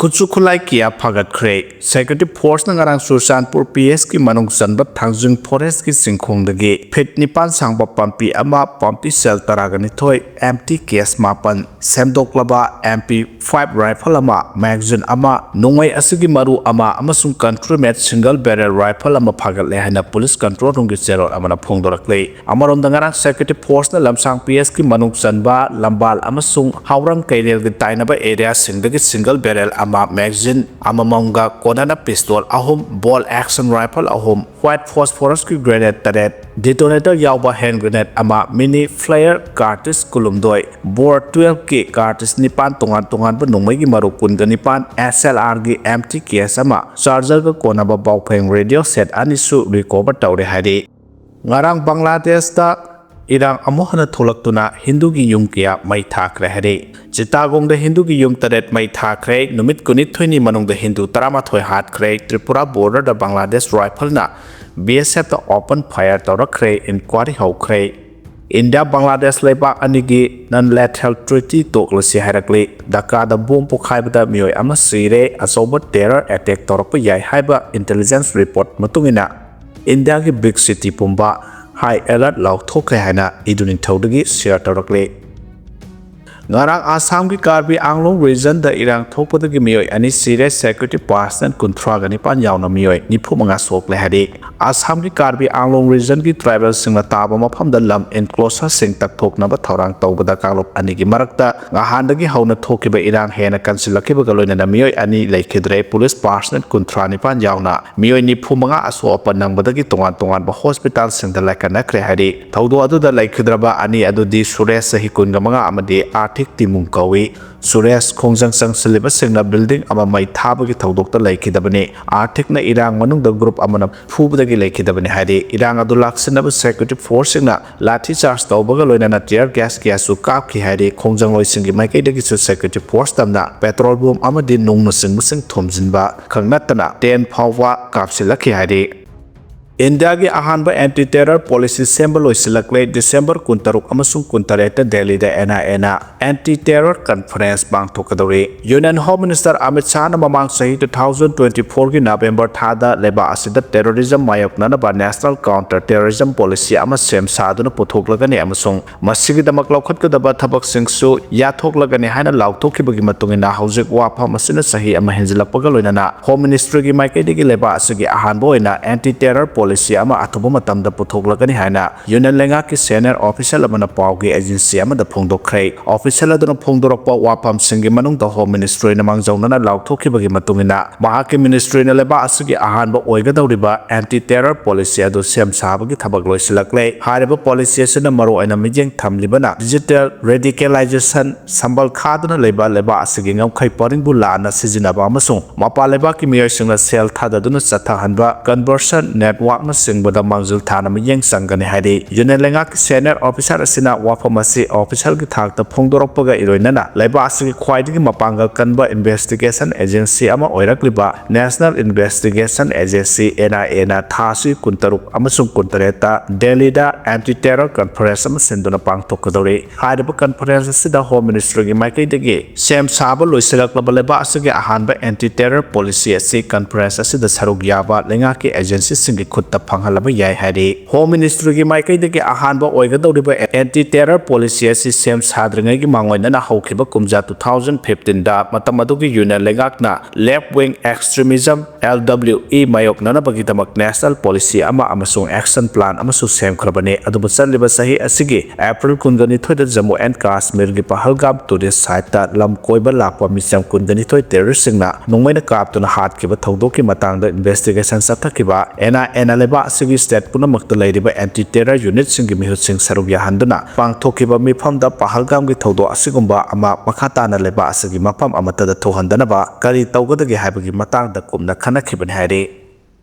ꯈꯨꯠꯁꯨ ꯈꯨꯠꯂꯥꯏ ꯀꯌꯥ ꯐꯒꯠꯈ꯭ꯔꯦ꯫ Security Forceꯅ ꯉꯔꯥꯡ ꯆꯨꯔꯆꯥꯟꯄꯨꯔ P S ꯀꯤ ꯃꯅꯨꯡ ꯆꯟꯕ ꯊꯥꯡꯖꯤꯡ Forestꯀꯤ ꯆꯤꯡꯈꯣꯡꯗꯒꯤ feet ꯅꯤꯄꯥꯟ ꯁꯥꯡꯕ ꯄꯥꯝꯕꯤ ꯑꯃ, ꯄꯥꯝꯕꯤ ꯁꯦꯜ ꯇꯔꯥꯒ ꯅꯤꯊꯣꯏ, empty case ꯃꯥꯄꯟ, ꯁꯦꯝꯗꯣꯛꯂꯕ M P five rifle ꯑꯃ, magazine ꯑꯃ, ꯅꯣꯡꯃꯩ ꯑꯁꯤꯒꯤ ꯃꯔꯨ ꯑꯃ ꯑꯃꯁꯨꯡ country made single barrel rifle ꯑꯃ ꯐꯥꯒꯠꯂꯦ ꯍꯥꯏꯅ police control roomꯒꯤ ꯆꯦꯔꯣꯜ ꯑꯃꯅ ꯐꯣꯡꯗꯣꯔꯛꯂꯤ꯫ ꯑꯃꯔꯣꯝꯗ, ꯉꯔꯥꯡ Security Forceꯅ ꯂꯝꯁꯥꯡ P S ꯀꯤ ꯃꯅꯨꯡ ꯆꯟꯕ ꯂꯝꯕꯥꯜ ꯑꯃꯁꯨꯡ ꯍꯥꯎꯔꯪ ꯀꯩꯔꯦꯜꯒꯤ ꯇꯥꯏꯅꯕ areaꯁꯤꯡꯗꯒꯤ single barrel ꯑꯃ, magazine ꯑꯃꯃꯝꯒ ꯀꯣꯟꯅꯅ pistol ꯑꯍꯨꯝ, bolt action rifle ꯑꯍꯨꯝ, white phosphorusꯀꯤ grenade ꯇꯔꯦꯠ, detonator ꯌꯥꯎꯕ hand grenade ꯑꯃ, mini flare cartridge ꯀꯨꯟꯍꯨꯝꯗꯣꯏ, bore twelveꯀꯤ cartridge ꯅꯤꯄꯥꯟ, ꯇꯣꯉꯥꯟ ꯇꯣꯉꯥꯟꯕ ꯅꯣꯡꯃꯩꯒꯤ ꯃꯔꯨ ꯀꯨꯟꯒ ꯅꯤꯄꯥꯟ, S L Rꯒꯤ empty case ꯑꯃ, chargerꯒ ꯀꯣꯟꯅꯕ ꯕꯥꯎꯐꯦꯡ radio set ꯑꯅꯤꯁꯨ recover ꯇꯧꯔꯦ ꯍꯥꯏꯔꯤ꯫ ꯉꯔꯥꯡ ꯕꯪꯒ꯭ꯂꯥꯗꯦꯁꯇ ꯏꯔꯥꯡ ꯑꯃꯨꯛ ꯍꯟꯅ ꯊꯣꯛꯂꯛꯇꯨꯅ ꯍꯤꯟꯗꯨꯒꯤ ꯌꯨꯝ ꯀꯌꯥ ꯃꯩ ꯊꯥꯈ꯭ꯔꯦ ꯍꯥꯏꯔꯤ꯫ ꯆꯤꯇꯥꯒꯣꯡꯗ ꯍꯤꯟꯗꯨꯒꯤ ꯌꯨꯝ ꯇꯔꯦꯠ ꯃꯩ ꯊꯥꯈ꯭ꯔꯦ꯫ ꯅꯨꯃꯤꯠ ꯀꯨꯟꯅꯤꯊꯣꯏꯅꯤ ꯃꯅꯨꯡꯗ ꯍꯤꯟꯗꯨ ꯇꯔꯥꯃꯥꯊꯣꯏ ꯍꯥꯠꯈ꯭ꯔꯦ꯫ ꯇ꯭ꯔꯤꯄꯨꯔꯥ borderꯗ ꯕꯪꯒ꯭ꯂꯥꯗꯦꯁ rifleꯅ B S Fꯇ open fire ꯇꯧꯔꯛꯈ꯭ꯔꯦ꯫ Inquiry ꯍꯧꯈ꯭ꯔꯦ꯫ ꯏꯟꯗꯤꯌꯥ ꯕꯪꯒ꯭ꯂꯥꯗꯦꯁ ꯂꯩꯕꯥꯛ ꯑꯅꯤꯒꯤ non lethal treaty ꯇꯣꯛꯂꯁꯤ ꯍꯥꯏꯔꯛꯂꯤ꯫ ꯙꯥꯀꯥꯗ bomb ꯄꯣꯈꯥꯏꯕꯗ ꯃꯤꯑꯣꯏ ꯑꯃ ꯁꯤꯔꯦ꯫ ꯑꯆꯧꯕ terror attack ꯇꯧꯔꯛꯄ ꯌꯥꯏ ꯍꯥꯏꯕ intelligence report ꯃꯇꯨꯡ ꯏꯟꯅ ꯏꯟꯗꯤꯌꯥꯒꯤ big city ꯄꯨꯝꯕ high alert ꯂꯥꯎꯊꯣꯛꯈ꯭ꯔꯦ ꯍꯥꯏꯅ ꯏꯗꯨ ꯅꯤꯡꯊꯧꯗꯒꯤ share ꯇꯧꯔꯛꯂꯤ꯫ ꯉꯔꯥꯡ ꯑꯁꯥꯝꯒꯤ ꯀꯥꯔꯕꯤ ꯑꯥꯡꯂꯣꯡ regionꯗ ꯏꯔꯥꯡ ꯊꯣꯛꯄꯗꯒꯤ ꯃꯤꯑꯣꯏ ꯑꯅꯤ ꯁꯤꯔꯦ, security personnel ꯀꯨꯟꯊ꯭ꯔꯥꯒ ꯅꯤꯄꯥꯟ ꯌꯥꯎꯅ ꯃꯤꯑꯣꯏ ꯅꯤꯐꯨ ꯃꯉꯥ ꯁꯣꯛꯂꯦ ꯍꯥꯏꯔꯤ꯫ ꯑꯁꯥꯝꯒꯤ ꯀꯥꯔꯕꯤ ꯑꯥꯡꯂꯣꯡ regionꯒꯤ tribalꯁꯤꯡꯅ ꯇꯥꯕ ꯃꯐꯝꯗ ꯂꯝ enclosureꯁꯤꯡ ꯇꯛꯊꯣꯛꯅꯕ ꯊꯧꯔꯥꯡ ꯇꯧꯕꯗ ꯀꯥꯡꯂꯨꯞ ꯑꯅꯤꯒꯤ ꯃꯔꯛꯇ ꯉꯍꯥꯟꯗꯒꯤ ꯍꯧꯅ ꯊꯣꯛꯈꯤꯕ ꯏꯔꯥꯡ ꯍꯦꯟꯅ ꯀꯟꯁꯤꯜꯂꯛꯈꯤꯕꯒ ꯂꯣꯏꯅꯅ ꯃꯤꯑꯣꯏ ꯑꯅꯤ ꯂꯩꯈꯤꯗ꯭ꯔꯦ꯫ Police personnel ꯀꯨꯟꯊ꯭ꯔꯥ ꯅꯤꯄꯥꯟ ꯌꯥꯎꯅ ꯃꯤꯑꯣꯏ ꯅꯤꯐꯨ ꯃꯉꯥ ꯑꯁꯣꯛ ꯑꯄꯟ ꯅꯪꯕꯗꯒꯤ ꯇꯣꯉꯥꯟ ꯇꯣꯉꯥꯟꯕ hospitalꯁꯤꯡꯗ ꯂꯥꯏꯀꯠꯅꯈ꯭ꯔꯦ ꯍꯥꯏꯔꯤ꯫ ꯊꯧꯗꯣꯛ ꯑꯗꯨꯗ ꯂꯩꯈꯤꯗ꯭ꯔꯕ ꯑꯅꯤ ꯑꯗꯨꯗꯤ ꯁꯨꯔꯦꯁ, ꯆꯍꯤ ꯀꯨꯟꯒ ꯃꯉꯥ, ꯑꯃꯗꯤ ꯑꯥꯔꯊꯤꯛ ꯇꯤꯃꯨꯡ ꯀꯧꯏ꯫ ꯁꯨꯔꯦꯁ ꯈꯣꯡꯖꯪ ꯆꯪꯁꯤꯜꯂꯤꯕꯁꯤꯡꯅ building ꯑꯃ ꯃꯩ ꯊꯥꯕꯒꯤ ꯊꯧꯗꯣꯛꯇ ꯂꯩꯈꯤꯗꯕꯅꯤ꯫ ꯑꯥꯔꯊꯤꯛꯅ ꯏꯔꯥꯡ ꯃꯅꯨꯡꯗ group ꯑꯃꯅ ꯐꯨꯕꯗꯒꯤ ꯂꯩꯈꯤꯗꯕꯅꯤ ꯍꯥꯏꯔꯤ꯫ ꯏꯔꯥꯡ ꯑꯗꯨ ꯂꯥꯛꯁꯤꯟꯅꯕ security forceꯁꯤꯡꯅ ꯂꯥꯊꯤ charge ꯇꯧꯕꯒ ꯂꯣꯏꯅꯅ tear gas ꯀꯌꯥꯁꯨ ꯀꯥꯞꯈꯤ ꯍꯥꯏꯔꯤ꯫ ꯈꯣꯡꯖꯪꯂꯣꯏꯁꯤꯡꯒꯤ ꯃꯥꯏꯀꯩꯗꯒꯤꯁꯨ security force ꯇꯝꯅ petrol bomb ꯑꯃꯗꯤ ꯅꯨꯡꯅꯆꯤꯡꯕꯁꯤꯡ ꯊꯣꯝꯖꯤꯟꯕ ꯈꯛ ꯅꯠꯇꯅ tent ꯐꯥꯎꯕ ꯀꯥꯞꯁꯤꯜꯂꯛꯈꯤ ꯍꯥꯏꯔꯤ꯫ ꯏꯟꯗꯤꯌꯥꯒꯤ ꯑꯍꯥꯟꯕ anti terror policy ꯁꯦꯝꯕ ꯂꯣꯏꯁꯤꯜꯂꯛꯂꯦ꯫ ꯗꯤꯁꯦꯝꯕꯔ ꯀꯨꯟꯇꯔꯨꯛ ꯑꯃꯁꯨꯡ ꯀꯨꯟꯇꯔꯦꯠꯇ ꯗꯦꯜꯂꯤꯗ N I A ꯅ anti terror conference ꯄꯥꯡꯊꯣꯛꯀꯗꯧꯔꯤ꯫ Union Home Minister Amit ꯁꯥꯍꯅ ꯃꯃꯥꯡ ꯆꯍꯤ two thousand twenty four ꯒꯤ ꯅꯕꯦꯝꯕꯔ ꯊꯥꯗ ꯂꯩꯕꯥꯛ ꯑꯁꯤꯗ terrorism ꯃꯥꯌꯣꯛꯅꯅꯕ National Counter Terrorism Policy ꯑꯃ ꯁꯦꯝ ꯁꯥꯗꯨꯅ ꯄꯨꯊꯣꯛꯂꯒꯅꯤ ꯑꯃꯁꯨꯡ ꯃꯁꯤꯒꯤꯗꯃꯛ ꯂꯧꯈꯠꯀꯗꯕ ꯊꯕꯛꯁꯤꯡꯁꯨ ꯌꯥꯊꯣꯛꯂꯒꯅꯤ ꯍꯥꯏꯅ ꯂꯥꯎꯊꯣꯛꯈꯤꯕꯒꯤ ꯃꯇꯨꯡ ꯏꯟꯅ, ꯍꯧꯖꯤꯛ ꯋꯥꯐꯝ ꯑꯁꯤꯅ ꯆꯍꯤ ꯑꯃ ꯍꯦꯟꯖꯤꯜꯂꯛꯄꯒ ꯂꯣꯏꯅꯅ Home Ministry ꯒꯤ ꯃꯥꯏꯀꯩꯗꯒꯤ ꯂꯩꯕꯥꯛ ꯑꯁꯤꯒꯤ ꯑꯍꯥꯟꯕ ꯑꯣꯏꯅ anti terror policy ꯑꯃ ꯑꯊꯨꯕ ꯃꯇꯝꯗ ꯄꯨꯊꯣꯛꯂꯒꯅꯤ ꯍꯥꯏꯅ Union ꯂꯩꯉꯥꯛꯀꯤ senior official ꯑꯃꯅ ꯄꯥꯎꯒꯤ agency ꯑꯃꯗ ꯐꯣꯡꯗꯣꯛꯈ꯭ꯔꯦ꯫ Official ꯑꯗꯨꯅ ꯐꯣꯡꯗꯣꯔꯛꯄ ꯋꯥꯐꯝꯁꯤꯡꯒꯤ ꯃꯅꯨꯡꯗ Home Ministry ꯅ ꯃꯥꯡꯖꯧꯅꯅ ꯂꯥꯎꯊꯣꯛꯈꯤꯕꯒꯤ ꯃꯇꯨꯡ ꯏꯟꯅ, ꯃꯍꯥꯛꯀꯤ ministry ꯅ ꯂꯩꯕꯥꯛ ꯑꯁꯤꯒꯤ ꯑꯍꯥꯟꯕ ꯑꯣꯏꯒꯗꯧꯔꯤꯕ anti terror policy ꯑꯗꯨ ꯁꯦꯝ ꯁꯥꯕꯒꯤ ꯊꯕꯛ ꯂꯣꯏꯁꯤꯜꯂꯛꯂꯦ꯫ ꯍꯥꯏꯔꯤꯕ policy ꯑꯁꯤꯅ ꯃꯔꯨꯑꯣꯏꯅ ꯃꯤꯠꯌꯦꯡ ꯊꯝꯂꯤꯕꯅ digital radicalization ꯁꯝꯕꯜ ꯈꯥꯗꯨꯅ ꯂꯩꯕ ꯂꯩꯕꯥꯛ ꯑꯁꯤꯒꯤ ꯉꯝꯈꯩ ꯄꯔꯤꯡꯕꯨ ꯂꯥꯟꯅ ꯁꯤꯖꯤꯟꯅꯕ ꯑꯃꯁꯨꯡ ꯃꯄꯥꯟ ꯂꯩꯕꯥꯛꯀꯤ ꯃꯤꯑꯣꯏꯁꯤꯡꯅ ꯁꯦꯜ ꯊꯥꯗꯗꯨꯅ ꯆꯠꯊꯍꯟꯕ conversion network ꯅꯆꯤꯡꯕꯗ ꯃꯥꯡꯖꯤꯜ ꯊꯥꯅ ꯃꯤꯠꯌꯦꯡ ꯆꯪꯒꯅꯤ ꯍꯥꯏꯔꯤ꯫ Union ꯂꯩꯉꯥꯛꯀꯤ senior officer ꯑꯁꯤꯅ ꯋꯥꯐꯝ ꯑꯁꯤ official ꯒꯤ ꯊꯥꯛꯇ ꯐꯣꯡꯗꯣꯔꯛꯄꯒ ꯏꯔꯣꯏꯅꯅ ꯂꯩꯕꯥꯛ ꯑꯁꯤꯒꯤ ꯈ꯭ꯋꯥꯏꯗꯒꯤ ꯃꯄꯥꯡꯒꯜ ꯀꯟꯕ investigation agency ꯑꯃ ꯑꯣꯏꯔꯛꯂꯤꯕ National Investigation Agency, N I A ꯅ ꯊꯥ ꯑꯁꯤ ꯀꯨꯟꯇꯔꯨꯛ ꯑꯃꯁꯨꯡ ꯀꯨꯟꯇꯔꯦꯠꯇ ꯗꯦꯜꯂꯤꯗ anti terror conference ꯑꯃ ꯁꯤꯟꯗꯨꯅ ꯄꯥꯡꯊꯣꯛꯀꯗꯧꯔꯤ꯫ ꯍꯥꯏꯔꯤꯕ conference ꯑꯁꯤꯗ Home Ministry ꯒꯤ ꯃꯥꯏꯀꯩꯗꯒꯤ ꯁꯦꯝ ꯁꯥꯕ ꯂꯣꯏꯁꯤꯜꯂꯛꯂꯕ ꯂꯩꯕꯥꯛ ꯑꯁꯤꯒꯤ ꯑꯍꯥꯟꯕ anti terror policy ꯑꯁꯤ conference ꯑꯁꯤꯗ ꯁꯔꯨꯛ ꯌꯥꯕ ꯂꯩꯉꯥꯛꯀꯤ agency ꯁꯤꯡꯒꯤ ꯈꯨꯠꯇ ꯐꯪꯍꯜꯂꯕ ꯌꯥꯏ ꯍꯥꯏꯔꯤ꯫ Home Ministry ꯒꯤ ꯃꯥꯏꯀꯩꯗꯒꯤ ꯑꯍꯥꯟꯕ ꯑꯣꯏꯒꯗꯧꯔꯤꯕ anti terror policy ꯑꯁꯤ ꯁꯦꯝ ꯁꯥꯗ꯭ꯔꯤꯉꯩꯒꯤ ꯃꯥꯡꯑꯣꯏꯅꯅ ꯍꯧꯈꯤꯕ ꯀꯨꯝꯖꯥ two thousand fifteen ꯗ ꯃꯇꯝ ꯑꯗꯨꯒꯤ Union ꯂꯩꯉꯥꯛꯅ left wing extremism, L W E ꯃꯥꯌꯣꯛꯅꯅꯕꯒꯤꯗꯃꯛ national policy ꯑꯃ ꯑꯃꯁꯨꯡ action plan ꯑꯃꯁꯨ ꯁꯦꯝꯈ꯭ꯔꯕꯅꯤ꯫ ꯑꯗꯨꯕꯨ ꯆꯠꯂꯤꯕ ꯆꯍꯤ ꯑꯁꯤꯒꯤ April ꯀꯨꯟꯒꯅꯤꯊꯣꯏꯗ Jammu and Kashmir ꯒꯤ Pahalgam tourist site ꯇ ꯂꯝ ꯀꯣꯏꯕ ꯂꯥꯛꯄ ꯃꯤꯆꯝ ꯀꯨꯟꯒꯅꯤꯊꯣꯏ terrorist ꯁꯤꯡꯅ ꯅꯣꯡꯃꯩꯅ ꯀꯥꯞꯇꯨꯅ ꯍꯥꯠꯈꯤꯕ ꯊꯧꯗꯣꯛꯀꯤ ꯃꯇꯥꯡꯗ investigation ꯆꯠꯊꯈꯤꯕ N I A ꯅ ꯂꯩꯕꯥꯛ ꯑꯁꯤꯒꯤ state ꯄꯨꯝꯅꯃꯛꯇ ꯂꯩꯔꯤꯕ anti terror unit ꯁꯤꯡꯒꯤ ꯃꯤꯍꯨꯠꯁꯤꯡ ꯁꯔꯨꯛ ꯌꯥꯍꯟꯗꯨꯅ ꯄꯥꯡꯊꯣꯛꯈꯤꯕ ꯃꯤꯐꯝꯗ ꯄꯍꯜꯒꯥꯝꯒꯤ ꯊꯧꯗꯣꯛ ꯑꯁꯤꯒꯨꯝꯕ ꯑꯃ ꯃꯈꯥ ꯇꯥꯅ ꯂꯩꯕꯥꯛ ꯑꯁꯤꯒꯤ ꯃꯐꯝ ꯑꯃꯠꯇꯗ ꯊꯣꯛꯍꯟꯗꯅꯕ ꯀꯔꯤ ꯇꯧꯒꯗꯒꯦ ꯍꯥꯏꯕꯒꯤ ꯃꯇꯥꯡꯗ ꯀꯨꯞꯅ ꯈꯟꯅꯈꯤꯕꯅꯤ ꯍꯥꯏꯔꯤ꯫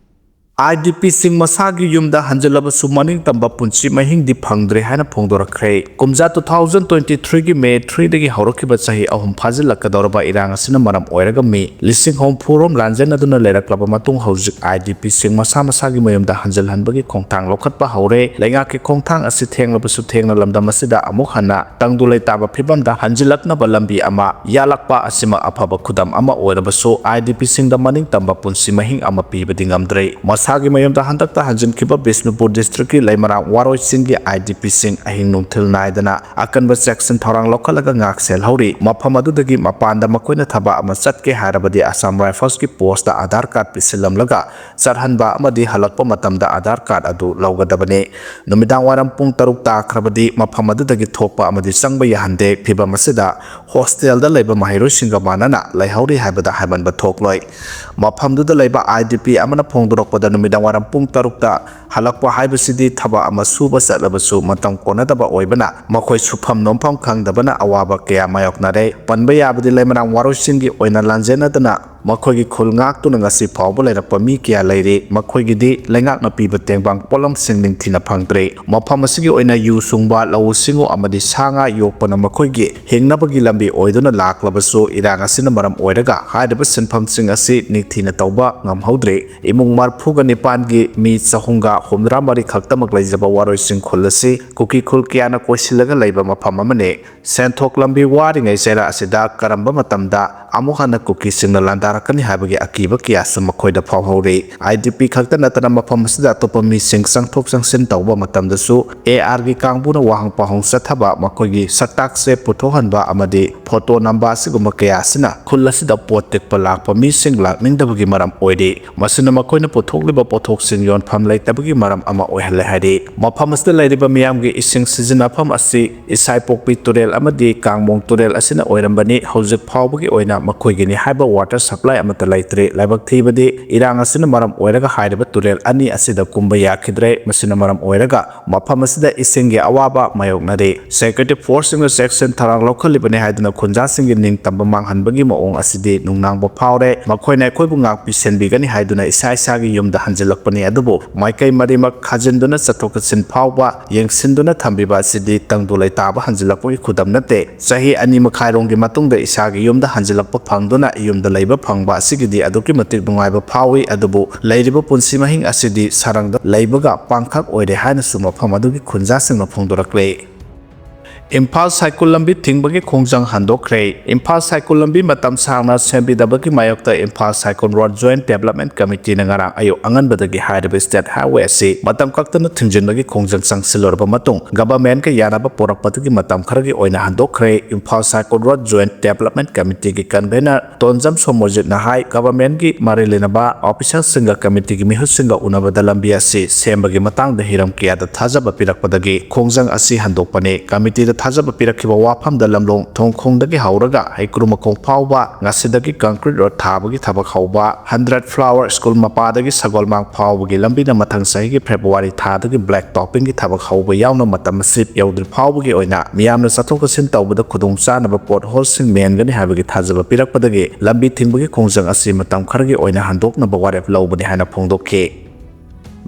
IDPꯁꯤꯡ ꯃꯁꯥꯒꯤ ꯌꯨꯝꯗ ꯍꯟꯖꯤꯜꯂꯕꯁꯨ ꯃꯅꯤꯡꯇꯝꯕ ꯄꯨꯟꯁꯤ ꯃꯍꯤꯡꯗꯤ ꯐꯪꯗ꯭ꯔꯦ ꯍꯥꯏꯅ ꯐꯣꯡꯗꯣꯔꯛꯈ꯭ꯔꯦ꯫ ꯀꯨꯝꯖꯥ two thousand twenty threeꯒꯤ May threeꯗꯒꯤ ꯍꯧꯔꯛꯈꯤꯕ ꯆꯍꯤ ꯑꯍꯨꯝ ꯐꯥꯖꯤꯜꯂꯛꯀꯗꯧꯔꯕ ꯏꯔꯥꯡ ꯑꯁꯤꯅ ꯃꯔꯝ ꯑꯣꯏꯔꯒ ꯃꯤ ꯂꯤꯁꯤꯡ ꯍꯨꯝꯐꯨ ꯔꯣꯝ ꯂꯥꯟꯖꯦꯟꯅꯗꯨꯅ ꯂꯩꯔꯛꯂꯕ ꯃꯇꯨꯡ ꯍꯧꯖꯤꯛ IDPꯁꯤꯡ ꯃꯁꯥ ꯃꯁꯥꯒꯤ ꯃꯌꯨꯝꯗ ꯍꯟꯖꯤꯜꯍꯟꯕꯒꯤ ꯈꯣꯡꯊꯥꯡ ꯂꯧꯈꯠꯄ ꯍꯧꯔꯦ꯫ ꯂꯩꯉꯥꯛꯀꯤ ꯈꯣꯡꯊꯥꯡ ꯑꯁꯤ ꯊꯦꯡꯂꯕꯁꯨ ꯊꯦꯡꯅ ꯂꯝꯗꯝ ꯑꯁꯤꯗ ꯑꯃꯨꯛ ꯍꯟꯅ ꯇꯪꯗꯨ ꯂꯩꯇꯥꯕ ꯐꯤꯕꯝꯗ ꯍꯟꯖꯤꯜꯂꯛꯅꯕ ꯂꯝꯕꯤ ꯑꯃ ꯌꯥꯠꯂꯛꯄ ꯑꯁꯤꯃꯛ ꯑꯐꯕ ꯈꯨꯗꯝ ꯑꯃ ꯑꯣꯏꯔꯕꯁꯨ, IDPꯁꯤꯡꯗ ꯃꯅꯤꯡꯇꯝꯕ ꯄꯨꯟꯁꯤ ꯃꯍꯤꯡ ꯑꯃ ꯄꯤꯕꯗꯤ ꯉꯝꯗ꯭ꯔꯦ꯫ ꯃꯁꯥꯒꯤ ꯃꯌꯨꯝꯗ ꯍꯟꯗꯛꯇ ꯍꯟꯖꯤꯟꯈꯤꯕ ꯕꯤꯁꯅꯨꯄꯨꯔ districtꯀꯤ ꯂꯩꯃꯔꯥꯝ ꯋꯥꯔꯣꯏ ꯆꯤꯡꯒꯤ IDPꯁꯤꯡ ꯑꯍꯤꯡ ꯅꯨꯡꯊꯤꯜ ꯅꯥꯏꯗꯅ ꯑꯀꯟꯕ ꯆꯦꯛꯁꯤꯟ ꯊꯧꯔꯥꯡ ꯂꯧꯈꯠꯂꯒ ꯉꯥꯛ ꯁꯦꯜꯍꯧꯔꯤ꯫ ꯃꯐꯝ ꯑꯗꯨꯗꯒꯤ ꯃꯄꯥꯟꯗ ꯃꯈꯣꯏꯅ ꯊꯕꯛ ꯑꯃ ꯆꯠꯀꯦ ꯍꯥꯏꯔꯕꯗꯤ Assam Riflesꯀꯤ postꯇ Aadhaar card ꯄꯤꯁꯤꯜꯂꯝꯂꯒ ꯆꯠꯍꯟꯕ ꯑꯃꯗꯤ ꯍꯜꯂꯛꯄ ꯃꯇꯝꯗ Aadhaar card ꯑꯗꯨ ꯂꯧꯒꯗꯕꯅꯤ꯫ ꯅꯨꯃꯤꯗꯥꯡ ꯋꯥꯏꯔꯝ ꯄꯨꯡ ꯇꯔꯨꯛ ꯇꯥꯈ꯭ꯔꯕꯗꯤ ꯃꯐꯝ ꯑꯗꯨꯗꯒꯤ ꯊꯣꯛꯄ ꯑꯃꯗꯤ ꯆꯪꯕ ꯌꯥꯍꯟꯗꯦ꯫ ꯐꯤꯚꯝ ꯑꯁꯤꯗ hostelꯗ ꯂꯩꯕ ꯃꯍꯩꯔꯣꯏꯁꯤꯡꯒ ꯃꯥꯟꯅꯅ ꯂꯩꯍꯧꯔꯤ ꯍꯥꯏꯕꯗ ꯍꯥꯏꯃꯟꯕ ꯊꯣꯛꯂꯣꯏ꯫ ꯃꯐꯝꯗꯨꯗ ꯂꯩꯕ IDP ꯑꯃꯅ ꯐꯣꯡꯗꯣꯔꯛꯄꯗ, ꯅꯨꯃꯤꯗꯥꯡ ꯋꯥꯏꯔꯝ ꯄꯨꯡ ꯇꯔꯨꯛꯇ ꯍꯜꯂꯛꯄ ꯍꯥꯏꯕꯁꯤꯗꯤ ꯊꯕꯛ ꯑꯃ ꯁꯨꯕ ꯆꯠꯂꯕꯁꯨ ꯃꯇꯝ ꯀꯣꯟꯅꯗꯕ ꯑꯣꯏꯕꯅ ꯃꯈꯣꯏ ꯁꯨꯐꯝ ꯅꯣꯝꯐꯝ ꯈꯪꯗꯕꯅ ꯑꯋꯥꯕ ꯀꯌꯥ ꯃꯥꯌꯣꯛꯅꯔꯦ꯫ ꯄꯟꯕ ꯌꯥꯕꯗꯤ ꯂꯩꯃꯔꯥꯝ ꯋꯥꯔꯣꯏꯁꯤꯡꯒꯤ ꯑꯣꯏꯅ ꯂꯥꯟꯖꯦꯟꯅꯗꯅ ꯃꯈꯣꯏꯒꯤ ꯈꯨꯜ ꯉꯥꯛꯇꯨꯅ ꯉꯁꯤ ꯐꯥꯎꯕ ꯂꯩꯔꯛꯄ ꯃꯤ ꯀꯌꯥ ꯂꯩꯔꯤ꯫ ꯃꯈꯣꯏꯒꯤꯗꯤ ꯂꯩꯉꯥꯛꯅ ꯄꯤꯕ ꯇꯦꯡꯕꯥꯡ ꯄꯣꯠꯂꯝꯁꯤꯡ ꯅꯤꯡꯊꯤꯅ ꯐꯪꯗ꯭ꯔꯤ꯫ ꯃꯐꯝ ꯑꯁꯤꯒꯤ ꯑꯣꯏꯅ ꯌꯨ ꯁꯨꯡꯕ, ꯂꯧꯎ ꯁꯤꯡꯎ ꯑꯃꯗꯤ ꯁꯥ ꯉꯥ ꯌꯣꯛꯄꯅ ꯃꯈꯣꯏꯒꯤ ꯍꯤꯡꯅꯕꯒꯤ ꯂꯝꯕꯤ ꯑꯣꯏꯗꯨꯅ ꯂꯥꯛꯂꯕꯁꯨ, ꯏꯔꯥꯡ ꯑꯁꯤꯅ ꯃꯔꯝ ꯑꯣꯏꯔꯒ ꯍꯥꯏꯔꯤꯕ ꯁꯤꯟꯐꯝꯁꯤꯡ ꯑꯁꯤ ꯅꯤꯡꯊꯤꯅ ꯇꯧꯕ ꯉꯝꯍꯧꯗ꯭ꯔꯤ꯫ ꯏꯃꯨꯡ ꯃꯔꯤꯐꯨꯒ ꯅꯤꯄꯥꯟꯒꯤ ꯃꯤ ꯆꯍꯨꯝꯒ ꯍꯨꯝꯗ꯭ꯔꯥ ꯃꯔꯤ ꯈꯛꯇꯃꯛ ꯂꯩꯖꯕ ꯋꯥꯔꯣꯏꯁꯤꯡ ꯈꯨꯜ ꯑꯁꯤ ꯀꯨꯀꯤ ꯈꯨꯜ ꯀꯌꯥꯅ ꯀꯣꯏꯁꯤꯜꯂꯒ ꯂꯩꯕ ꯃꯐꯝ ꯑꯃꯅꯤ꯫ ꯁꯦꯟꯊꯣꯛ ꯂꯝꯕꯤ ꯋꯥꯔꯤꯉꯩ ꯆꯩꯔꯥ ꯑꯁꯤꯗ ꯀꯔꯝꯕ ꯃꯇꯝꯗ ꯑꯃꯨꯛ ꯍꯟꯅ ꯀꯨꯀꯤꯁꯤꯡꯅ ꯂꯥꯟꯗꯥꯔꯛꯀꯅꯤ ꯍꯥꯏꯕꯒꯤ ꯑꯀꯤꯕ ꯀꯌꯥꯁꯨ ꯃꯈꯣꯏꯗ ꯐꯥꯎꯍꯧꯔꯤ꯫ IDP ꯈꯛꯇ ꯅꯠꯇꯅ ꯃꯐꯝ ꯑꯁꯤꯗ ꯑꯇꯣꯞꯄ ꯃꯤꯁꯤꯡ ꯆꯪꯊꯣꯛ ꯆꯪꯁꯤꯟ ꯇꯧꯕ ꯃꯇꯝꯗꯁꯨ ARꯒꯤ ꯀꯥꯡꯕꯨꯅ ꯋꯥꯍꯪ ꯄꯥꯎꯍꯪ ꯆꯠꯊꯕ, ꯃꯈꯣꯏꯒꯤ ꯁꯛꯇꯥꯛꯁꯦ ꯄꯨꯊꯣꯛꯍꯟꯕ ꯑꯃꯗꯤ ꯐꯣꯇꯣ ꯅꯝꯕ ꯑꯁꯤꯒꯨꯝꯕ ꯀꯌꯥ ꯑꯁꯤꯅ ꯈꯨꯜ ꯑꯁꯤꯗ ꯄꯣꯠ ꯇꯤꯛꯄ ꯂꯥꯛꯄ ꯃꯤꯁꯤꯡ ꯂꯥꯛꯅꯤꯡꯗꯕꯒꯤ ꯃꯔꯝ ꯑꯣꯏꯔꯤ꯫ ꯃꯁꯤꯅ ꯃꯈꯣꯏꯅ ꯄꯨꯊꯣꯛꯂꯤꯕ ꯄꯣꯠꯊꯣꯛꯁꯤꯡ ꯌꯣꯟꯐꯝ ꯂꯩꯇꯕꯒꯤ ꯃꯔꯝ ꯑꯃ ꯑꯣꯏꯍꯜꯂꯦ ꯍꯥꯏꯔꯤ꯫ ꯃꯐꯝ ꯑꯁꯤꯗ ꯂꯩꯔꯤꯕ ꯃꯤꯌꯥꯝꯒꯤ ꯏꯁꯤꯡ ꯁꯤꯖꯤꯟꯅꯐꯝ ꯑꯁꯤ ꯏꯁꯥꯏꯄꯣꯛꯄꯤ ꯇꯨꯔꯦꯜ ꯑꯃꯗꯤ ꯀꯥꯡꯃꯣꯡ ꯇꯨꯔꯦꯜ ꯑꯁꯤꯅ ꯑꯣꯏꯔꯝꯕꯅꯤ꯫ ꯍꯧꯖꯤꯛ ꯐꯥꯎꯕꯒꯤ ꯑꯣꯏꯅ ꯃꯈꯣꯏꯒꯤꯅꯤ ꯍꯥꯏꯕ water supply ꯁꯄ꯭ꯂꯥꯏ ꯑꯃꯠꯇ ꯂꯩꯇ꯭ꯔꯤ꯫ ꯂꯥꯏꯕꯛ ꯊꯤꯕꯗꯤ, ꯏꯔꯥꯡ ꯑꯁꯤꯅ ꯃꯔꯝ ꯑꯣꯏꯔꯒ ꯍꯥꯏꯔꯤꯕ ꯇꯨꯔꯦꯜ ꯑꯅꯤ ꯑꯁꯤꯗ ꯀꯨꯝꯕ ꯌꯥꯈꯤꯗ꯭ꯔꯦ꯫ ꯃꯁꯤꯅ ꯃꯔꯝ ꯑꯣꯏꯔꯒ ꯃꯐꯝ ꯑꯁꯤꯗ ꯏꯁꯤꯡꯒꯤ ꯑꯋꯥꯕ ꯃꯥꯌꯣꯛꯅꯔꯤ꯫ ꯁꯦꯀ꯭ꯌꯨꯔꯤꯇꯤ ꯐꯣꯔꯁꯁꯤꯡꯅ ꯆꯦꯛꯁꯤꯟ ꯊꯧꯔꯥꯡ ꯂꯧꯈꯠꯂꯤꯕꯅꯤ ꯍꯥꯏꯗꯨꯅ ꯈꯨꯟꯖꯥꯁꯤꯡꯒꯤ ꯅꯤꯡꯇꯝꯕ ꯃꯥꯡꯍꯟꯕꯒꯤ ꯃꯑꯣꯡ ꯑꯁꯤꯗꯤ ꯅꯨꯡꯅꯥꯡꯕ ꯐꯥꯎꯔꯦ꯫ ꯃꯈꯣꯏꯅ ꯑꯩꯈꯣꯏꯕꯨ ꯉꯥꯛꯄꯤ ꯁꯦꯟꯕꯤꯒꯅꯤ ꯍꯥꯏꯗꯨꯅ ꯏꯁꯥ ꯏꯁꯥꯒꯤ ꯌꯨꯝꯗ ꯍꯟꯖꯤꯜꯂꯛꯄꯅꯤ, ꯑꯗꯨꯕꯨ ꯃꯥꯏꯀꯩ ꯃꯔꯤꯃꯛ ꯈꯥꯖꯤꯟꯗꯨꯅ ꯆꯠꯊꯣꯛ ꯆꯠꯁꯤꯟ ꯐꯥꯎꯕ ꯌꯦꯡꯁꯤꯟꯗꯨꯅ ꯊꯝꯕꯤꯕ ꯑꯁꯤꯗꯤ ꯇꯪꯗꯨ ꯂꯩꯇꯥꯕ ꯍꯟꯖꯤꯜꯂꯛꯄꯒꯤ ꯈꯨꯗꯝ ꯅꯠꯇꯦ꯫ ꯆꯍꯤ ꯑꯅꯤ ꯃꯈꯥꯏꯔꯣꯝꯒꯤ ꯃꯇꯨꯡꯗ ꯏꯁꯥꯒꯤ ꯌꯨꯝꯗ ꯍꯟꯖꯤꯜꯂꯛꯄ ꯐꯪꯗꯨꯅ ꯌꯨꯝꯗ ꯂꯩꯕ ꯐꯪꯕ ꯑꯁꯤꯒꯤꯗꯤ ꯑꯗꯨꯛꯀꯤ ꯃꯇꯤꯛ ꯅꯨꯡꯉꯥꯏꯕ ꯐꯥꯎꯏ, ꯑꯗꯨꯕꯨ ꯂꯩꯔꯤꯕ ꯄꯨꯟꯁꯤ ꯃꯍꯤꯡ ꯑꯁꯤꯗꯤ ꯁꯔꯪꯗ ꯂꯩꯕꯒ ꯄꯥꯡꯈꯛ ꯑꯣꯏꯔꯦ ꯍꯥꯏꯅꯁꯨ ꯃꯐꯝ ꯑꯗꯨꯒꯤ ꯈꯨꯟꯖꯥꯁꯤꯡꯅ ꯐꯣꯡꯗꯣꯔꯛꯂꯦ꯫ ꯏꯝꯐꯥꯜ ꯁꯥꯏꯀꯨꯜ ꯂꯝꯕꯤ ꯊꯤꯡꯕꯒꯤ ꯈꯣꯡꯖꯪ ꯍꯟꯗꯣꯛꯈ꯭ꯔꯦ꯫ ꯏꯝꯐꯥꯜ ꯁꯥꯏꯀꯨꯜ ꯂꯝꯕꯤ ꯃꯇꯝ ꯁꯥꯡꯅ ꯁꯦꯝꯕꯤꯗꯕꯒꯤ ꯃꯥꯌꯣꯛꯇ ꯏꯝꯐꯥꯜ ꯁꯥꯏꯀꯨꯜ ꯔꯣꯗ ꯖꯣꯏꯟꯠ ꯗꯦꯕꯂꯞꯃꯦꯟꯠ ꯀꯃꯤꯇꯤꯅ ꯉꯔꯥꯡ ꯑꯌꯨꯛ ꯑꯉꯟꯕꯗꯒꯤ ꯍꯥꯏꯔꯤꯕ ꯁ꯭ꯇꯦꯠ ꯍꯥꯏꯋꯦ ꯑꯁꯤ ꯃꯇꯝ ꯀꯛꯇꯅ ꯊꯤꯡꯖꯤꯟꯕꯒꯤ ꯈꯣꯡꯖꯪ ꯆꯪꯁꯤꯜꯂꯨꯔꯕ ꯃꯇꯨꯡ, ꯒꯚꯔꯟꯃꯦꯟꯠꯀ ꯌꯥꯅꯕ ꯄꯨꯔꯛꯄꯗꯨꯒꯤ ꯃꯇꯝ ꯈꯔꯒꯤ ꯑꯣꯏꯅ ꯍꯟꯗꯣꯛꯈ꯭ꯔꯦ꯫ Imphal ꯁꯥꯏꯀꯨꯜ road joint development ꯀꯃꯤꯇꯤꯒꯤ convener ꯇꯣꯟꯖꯝ ꯁꯣꯃꯣꯔꯖꯤꯠꯅ ꯍꯥꯏ, ꯒꯚꯔꯟꯃꯦꯟꯠꯀꯤ ꯃꯔꯤ ꯂꯩꯅꯕ ꯑꯣꯐꯤꯁꯔꯁꯤꯡꯒ ꯀꯃꯤꯇꯤꯒꯤ ꯃꯤꯍꯨꯠꯁꯤꯡꯒ ꯎꯅꯕꯗ ꯂꯝꯕꯤ ꯑꯁꯤ ꯁꯦꯝꯕꯒꯤ ꯃꯇꯥꯡꯗ ꯍꯤꯔꯝ ꯀꯌꯥꯗ ꯊꯥꯖꯕ ꯄꯤꯔꯛꯄꯗꯒꯤ ꯈꯣꯡꯖꯪ ꯑꯁꯤ ꯍꯟꯗꯣꯛꯄꯅꯤ꯫ ꯀꯃꯤꯇꯤꯗ ꯊꯥꯖꯕ ꯄꯤꯔꯛꯈꯤꯕ ꯋꯥꯐꯝꯗ ꯂꯝꯂꯣꯡ ꯊꯣꯡꯈꯣꯡꯗꯒꯤ ꯍꯧꯔꯒ ꯍꯩꯀ꯭ꯔꯨ ꯃꯈꯣꯡ ꯐꯥꯎꯕ ꯉꯁꯤꯗꯒꯤ ꯀꯪꯀ꯭ꯔꯤꯠ ꯔꯣꯗ ꯊꯥꯕꯒꯤ ꯊꯕꯛ ꯍꯧꯕ, ꯍꯟꯗ꯭ꯔꯦꯠ ꯐ꯭ꯂꯥꯋꯔ ꯁ꯭ꯀꯨꯜ ꯃꯄꯥꯗꯒꯤ ꯁꯒꯣꯜꯃꯥꯡ ꯐꯥꯎꯕꯒꯤ ꯂꯝꯕꯤꯅ ꯃꯊꯪ ꯆꯍꯤꯒꯤ ꯐꯦꯕ꯭ꯔꯨꯋꯥꯔꯤ ꯊꯥꯗꯒꯤ ꯕ꯭ꯂꯦꯛ ꯇꯣꯞꯄꯤꯡꯒꯤ ꯊꯕꯛ ꯍꯧꯕ ꯌꯥꯎꯅ ꯃꯇꯝ ꯑꯁꯤ ꯌꯧꯗ꯭ꯔꯤ ꯐꯥꯎꯕꯒꯤ ꯑꯣꯏꯅ ꯃꯤꯌꯥꯝꯅ ꯆꯠꯊꯣꯛ ꯆꯠꯁꯤꯟ ꯇꯧꯕꯗ ꯈꯨꯗꯣꯡꯆꯥꯅꯕ ꯄꯣꯠꯍꯣꯜꯁꯤꯡ ꯃꯦꯟꯒꯅꯤ ꯍꯥꯏꯕꯒꯤ ꯊꯥꯖꯕ ꯄꯤꯔꯛꯄꯗꯒꯤ ꯂꯝꯕꯤ ꯊꯤꯡꯕꯒꯤ ꯈꯣꯡꯖꯪ ꯑꯁꯤ ꯃꯇꯝ ꯈꯔꯒꯤ ꯑꯣꯏꯅ ꯍꯟꯗꯣꯛꯅꯕ ꯋꯥꯔꯦꯞ ꯂꯧꯕꯅꯤ ꯍꯥꯏꯅ ꯐꯣꯡꯗꯣꯛꯈꯤ꯫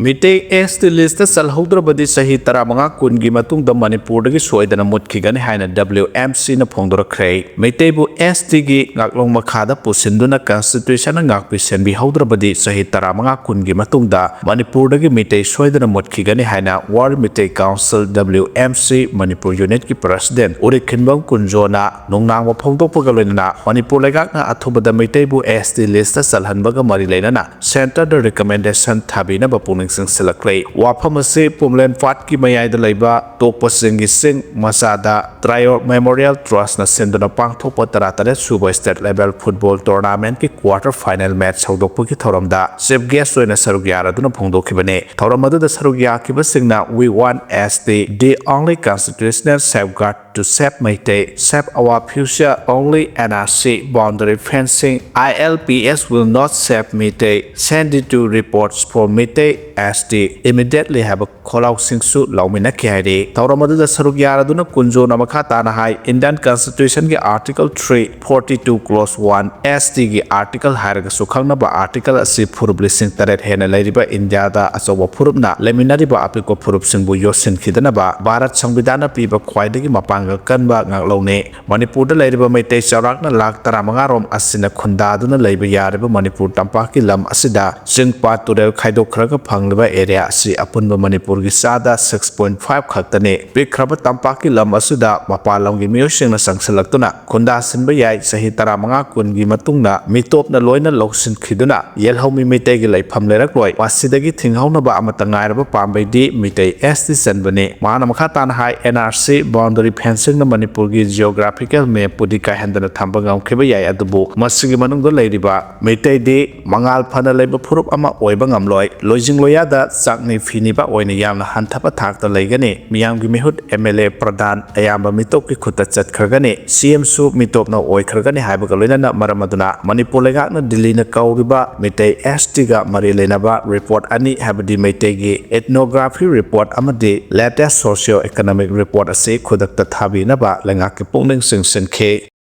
ꯃꯤꯇꯩ ꯑꯦꯁ ꯇꯤ ꯂꯤꯁꯇ ꯆꯜꯍꯧꯗ꯭ꯔꯕꯗꯤ ꯆꯍꯤ ꯇꯔꯥꯃꯉꯥ ꯀꯨꯟꯒꯤ ꯃꯇꯨꯡꯗ ꯃꯅꯤꯄꯨꯔꯗꯒꯤ ꯁꯣꯏꯗꯅ ꯃꯨꯠꯈꯤꯒꯅꯤ ꯍꯥꯏꯅ ꯗꯕ꯭ꯂꯤꯎ ꯑꯦꯝ ꯁꯤꯅ ꯐꯣꯡꯗꯣꯔꯛꯈ꯭ꯔꯦ꯫ ꯃꯤꯇꯩꯕꯨ ꯑꯦꯁ ꯇꯤꯒꯤ ꯉꯥꯛꯂꯣꯡ ꯃꯈꯥꯗ ꯄꯨꯁꯤꯟꯗꯨꯅ ꯀꯟꯁꯇꯤꯇ꯭ꯌꯨꯁꯟꯅ ꯉꯥꯛꯄꯤ ꯁꯦꯟꯕꯤꯍꯧꯗ꯭ꯔꯕꯗꯤ ꯆꯍꯤ ꯇꯔꯥꯃꯉꯥ ꯀꯨꯟꯒꯤ ꯃꯇꯨꯡꯗ ꯃꯅꯤꯄꯨꯔꯗꯒꯤ ꯃꯤꯇꯩ ꯁꯣꯏꯗꯅ ꯃꯨꯠꯈꯤꯒꯅꯤ ꯍꯥꯏꯅ world Meitei council, W M C, Manipur ꯌꯨꯅꯤꯠꯀꯤ president ꯎꯔꯤꯈꯤꯟꯕꯝ ꯀꯨꯟꯖꯣꯅ ꯅꯨꯡꯅꯥꯡꯕ ꯐꯣꯡꯗꯣꯛꯄꯒ ꯂꯣꯏꯅꯅ ꯃꯅꯤꯄꯨꯔ ꯂꯩꯉꯥꯛꯅ ꯑꯊꯨꯕꯗ ꯃꯤꯇꯩꯕꯨ ꯑꯦꯁ ꯇꯤ ꯂꯤꯁꯇ ꯆꯜꯍꯟꯕꯒ ꯃꯔꯤ ꯂꯩꯅꯅ ꯁꯦꯟꯇꯔꯗ ꯔꯤꯀꯃꯦꯟꯗꯦꯁꯟ ꯊꯥꯕꯤꯅꯕ ꯄꯨꯛꯅꯤꯡ ꯆꯤꯡꯁꯤꯜꯂꯛꯂꯦ꯫ ꯋꯥꯐꯝ ꯑꯁꯤ ꯄꯨꯝꯂꯦꯟ ꯄꯥꯠꯀꯤ ꯃꯌꯥꯏꯗ ꯂꯩꯕ ꯇꯣꯛꯄ ꯆꯤꯡꯒꯤ ꯆꯤꯡ ꯃꯆꯥꯗ ꯇ꯭ꯔꯥꯏꯌꯣ ꯃꯦꯃꯣꯔꯤꯌꯦꯜ ꯇ꯭ꯔꯁꯅ ꯁꯤꯟꯗꯨꯅ ꯄꯥꯡꯊꯣꯛꯄ ꯇꯔꯥꯇꯔꯦꯠ ꯁꯨꯕ ꯁ꯭ꯇꯦꯠ ꯂꯦꯚꯦꯜ ꯐꯨꯠꯕꯣꯜ ꯇꯣꯔꯅꯥꯃꯦꯟꯠꯀꯤ ꯀ꯭ꯋꯥꯔꯇꯔ ꯐꯥꯏꯅꯦꯜ ꯃꯦꯆ ꯍꯧꯗꯣꯛꯄꯒꯤ ꯊꯧꯔꯝꯗ ꯆꯤꯐ ꯒꯦꯁ ꯑꯣꯏꯅ ꯁꯔꯨꯛ ꯌꯥꯔꯗꯨꯅ ꯐꯣꯡꯗꯣꯛꯈꯤꯕꯅꯤ꯫ ꯊꯧꯔꯝ ꯑꯗꯨꯗ ꯁꯔꯨꯛ ꯌꯥꯈꯤꯕꯁꯤꯡꯅ We Want S T, The Only Constitutional Safeguard to save Meitei, save our future, only N R C, boundary fencing, I L P S will not save Meitei, send it to reports for Meitei S T immediately ꯍꯥꯏꯕ ꯈꯣꯜꯂꯥꯎꯁꯤꯡꯁꯨ ꯂꯥꯎꯃꯤꯟꯅꯈꯤ ꯍꯥꯏꯔꯤ꯫ ꯊꯧꯔꯝ ꯑꯗꯨꯗ ꯁꯔꯨꯛ ꯌꯥꯔꯗꯨꯅ ꯀꯨꯟꯖꯣꯅ ꯃꯈꯥ ꯇꯥꯅ ꯍꯥꯏ, Indian Constitution ꯒꯤ Article three forty two clause one S T ꯒꯤ article ꯍꯥꯏꯔꯒꯁꯨ ꯈꯪꯅꯕ article ꯑꯁꯤ ꯐꯨꯔꯨꯞ ꯂꯤꯁꯤꯡ ꯇꯔꯦꯠ ꯍꯦꯟꯅ ꯂꯩꯔꯤꯕ ꯏꯟꯗꯤꯌꯥꯗ ꯑꯆꯧꯕ ꯐꯨꯔꯨꯞꯅ ꯂꯩꯃꯤꯟꯅꯔꯤꯕ ꯑꯄꯤꯛꯄ ꯐꯨꯔꯨꯞꯁꯤꯡꯕꯨ ꯌꯣꯠꯁꯤꯟꯈꯤꯗꯅꯕ ꯚꯥꯔꯠ ꯁꯪꯕꯤꯙꯥꯟꯅ ꯄꯤꯕ ꯈ꯭ꯋꯥꯏꯗꯒꯤ ꯃꯄꯥꯡꯒꯜ ꯀꯟꯕ ꯉꯥꯛꯂꯧꯅꯤ꯫ ꯃꯅꯤꯄꯨꯔꯗ ꯂꯩꯔꯤꯕ ꯃꯩꯇꯩ ꯆꯥꯎꯔꯥꯛꯅ ꯂꯥꯈ ꯇꯔꯥꯃꯉꯥ ꯔꯣꯝ ꯑꯁꯤꯅ ꯈꯨꯟꯗꯥꯗꯨꯅ ꯂꯩꯕ ꯌꯥꯔꯤꯕ ꯃꯅꯤꯄꯨꯔ ꯇꯝꯄꯥꯛꯀꯤ ꯂꯝ ꯑꯁꯤꯗ ꯆꯤꯡ ꯄꯥꯠ ꯇꯨꯔꯦꯜ ꯈꯥꯏꯗꯣꯛꯈ꯭ꯔꯒ ꯐꯪꯂꯤꯕ area ꯑꯁꯤ ꯑꯄꯨꯟꯕ ꯃꯅꯤꯄꯨꯔꯒꯤ ꯆꯥꯗ six point five ꯈꯛꯇꯅꯤ꯫ ꯄꯤꯛꯈ꯭ꯔꯕ ꯇꯝꯄꯥꯛꯀꯤ ꯂꯝ ꯑꯁꯤꯗ ꯃꯄꯥꯟ ꯂꯝꯒꯤ ꯃꯤꯑꯣꯏꯁꯤꯡꯅ ꯆꯪꯁꯤꯜꯂꯛꯇꯨꯅ ꯈꯨꯟꯗꯥꯁꯤꯟꯕ ꯌꯥꯏ꯫ ꯆꯍꯤ ꯇꯔꯥꯃꯉꯥ ꯀꯨꯟꯒꯤ ꯃꯇꯨꯡꯗ ꯃꯤꯇꯣꯞꯅ ꯂꯣꯏꯅ ꯂꯧꯁꯤꯟꯈꯤꯗꯨꯅ ꯌꯦꯜꯍꯧꯃꯤ ꯃꯩꯇꯩꯒꯤ ꯂꯩꯐꯝ ꯂꯩꯔꯛꯂꯣꯏ꯫ ꯃꯁꯤꯗꯒꯤ ꯊꯤꯡꯍꯧꯅꯕ ꯑꯃꯠꯇ ꯉꯥꯏꯔꯕ ꯄꯥꯝꯕꯩꯗꯤ ꯃꯤꯇꯩ S T ꯆꯟꯕꯅꯤ꯫ ꯃꯍꯥꯛꯅ ꯃꯈꯥ ꯇꯥꯅ ꯍꯥꯏ, N R C boundary fencing ꯅ ꯃꯅꯤꯄꯨꯔꯒꯤ geographical map ꯄꯨꯗꯤ ꯀꯥꯏꯍꯟꯗꯅ ꯊꯝꯕ ꯉꯝꯈꯤꯕ ꯌꯥꯏ, ꯑꯗꯨꯕꯨ ꯃꯁꯤꯒꯤ ꯃꯅꯨꯡꯗ ꯂꯩꯔꯤꯕ ꯃꯩꯇꯩꯗꯤ ꯃꯉꯥꯜ ꯐꯅ ꯂꯩꯕ ꯐꯨꯔꯨꯞ ꯑꯃ ꯑꯣꯏꯕ ꯉꯝꯂꯣꯏ꯫ ꯂꯣꯏꯖꯤꯡ ꯂꯣꯏꯌꯥꯗ ꯆꯥꯛꯅꯤ ꯐꯤꯅꯤꯕ ꯑꯣꯏꯅ ꯌꯥꯝꯅ ꯍꯟꯊꯕ ꯊꯥꯛꯇ ꯂꯩꯒꯅꯤ꯫ ꯃꯤꯌꯥꯝꯒꯤ ꯃꯤꯍꯨꯠ, M L A, ꯄ꯭ꯔꯙꯥꯟ ꯑꯌꯥꯝꯕ ꯃꯤꯇꯣꯞꯀꯤ ꯈꯨꯠꯇ ꯆꯠꯈ꯭ꯔꯒꯅꯤ꯫ C M ꯁꯨ ꯃꯤꯇꯣꯞꯅ ꯑꯣꯏꯈ꯭ꯔꯒꯅꯤ ꯍꯥꯏꯕꯒ ꯂꯣꯏꯅꯅ ꯃꯔꯝ ꯑꯗꯨꯅ ꯃꯅꯤꯄꯨꯔ ꯂꯩꯉꯥꯛꯅ ꯗꯤꯜꯂꯤꯅ ꯀꯧꯔꯤꯕ ꯃꯤꯇꯩ S T ꯒ ꯃꯔꯤ ꯂꯩꯅꯕ report ꯑꯅꯤ, ꯍꯥꯏꯕꯗꯤ ꯃꯩꯇꯩꯒꯤ ethnography report ꯑꯃꯗꯤ latest socio economic report ꯑꯁꯤ ꯈꯨꯗꯛꯇ ꯊꯥꯕꯤꯅꯕ ꯂꯩꯉꯥꯛꯀꯤ ꯄꯨꯛꯅꯤꯡ ꯆꯤꯡꯁꯤꯟꯈꯤ꯫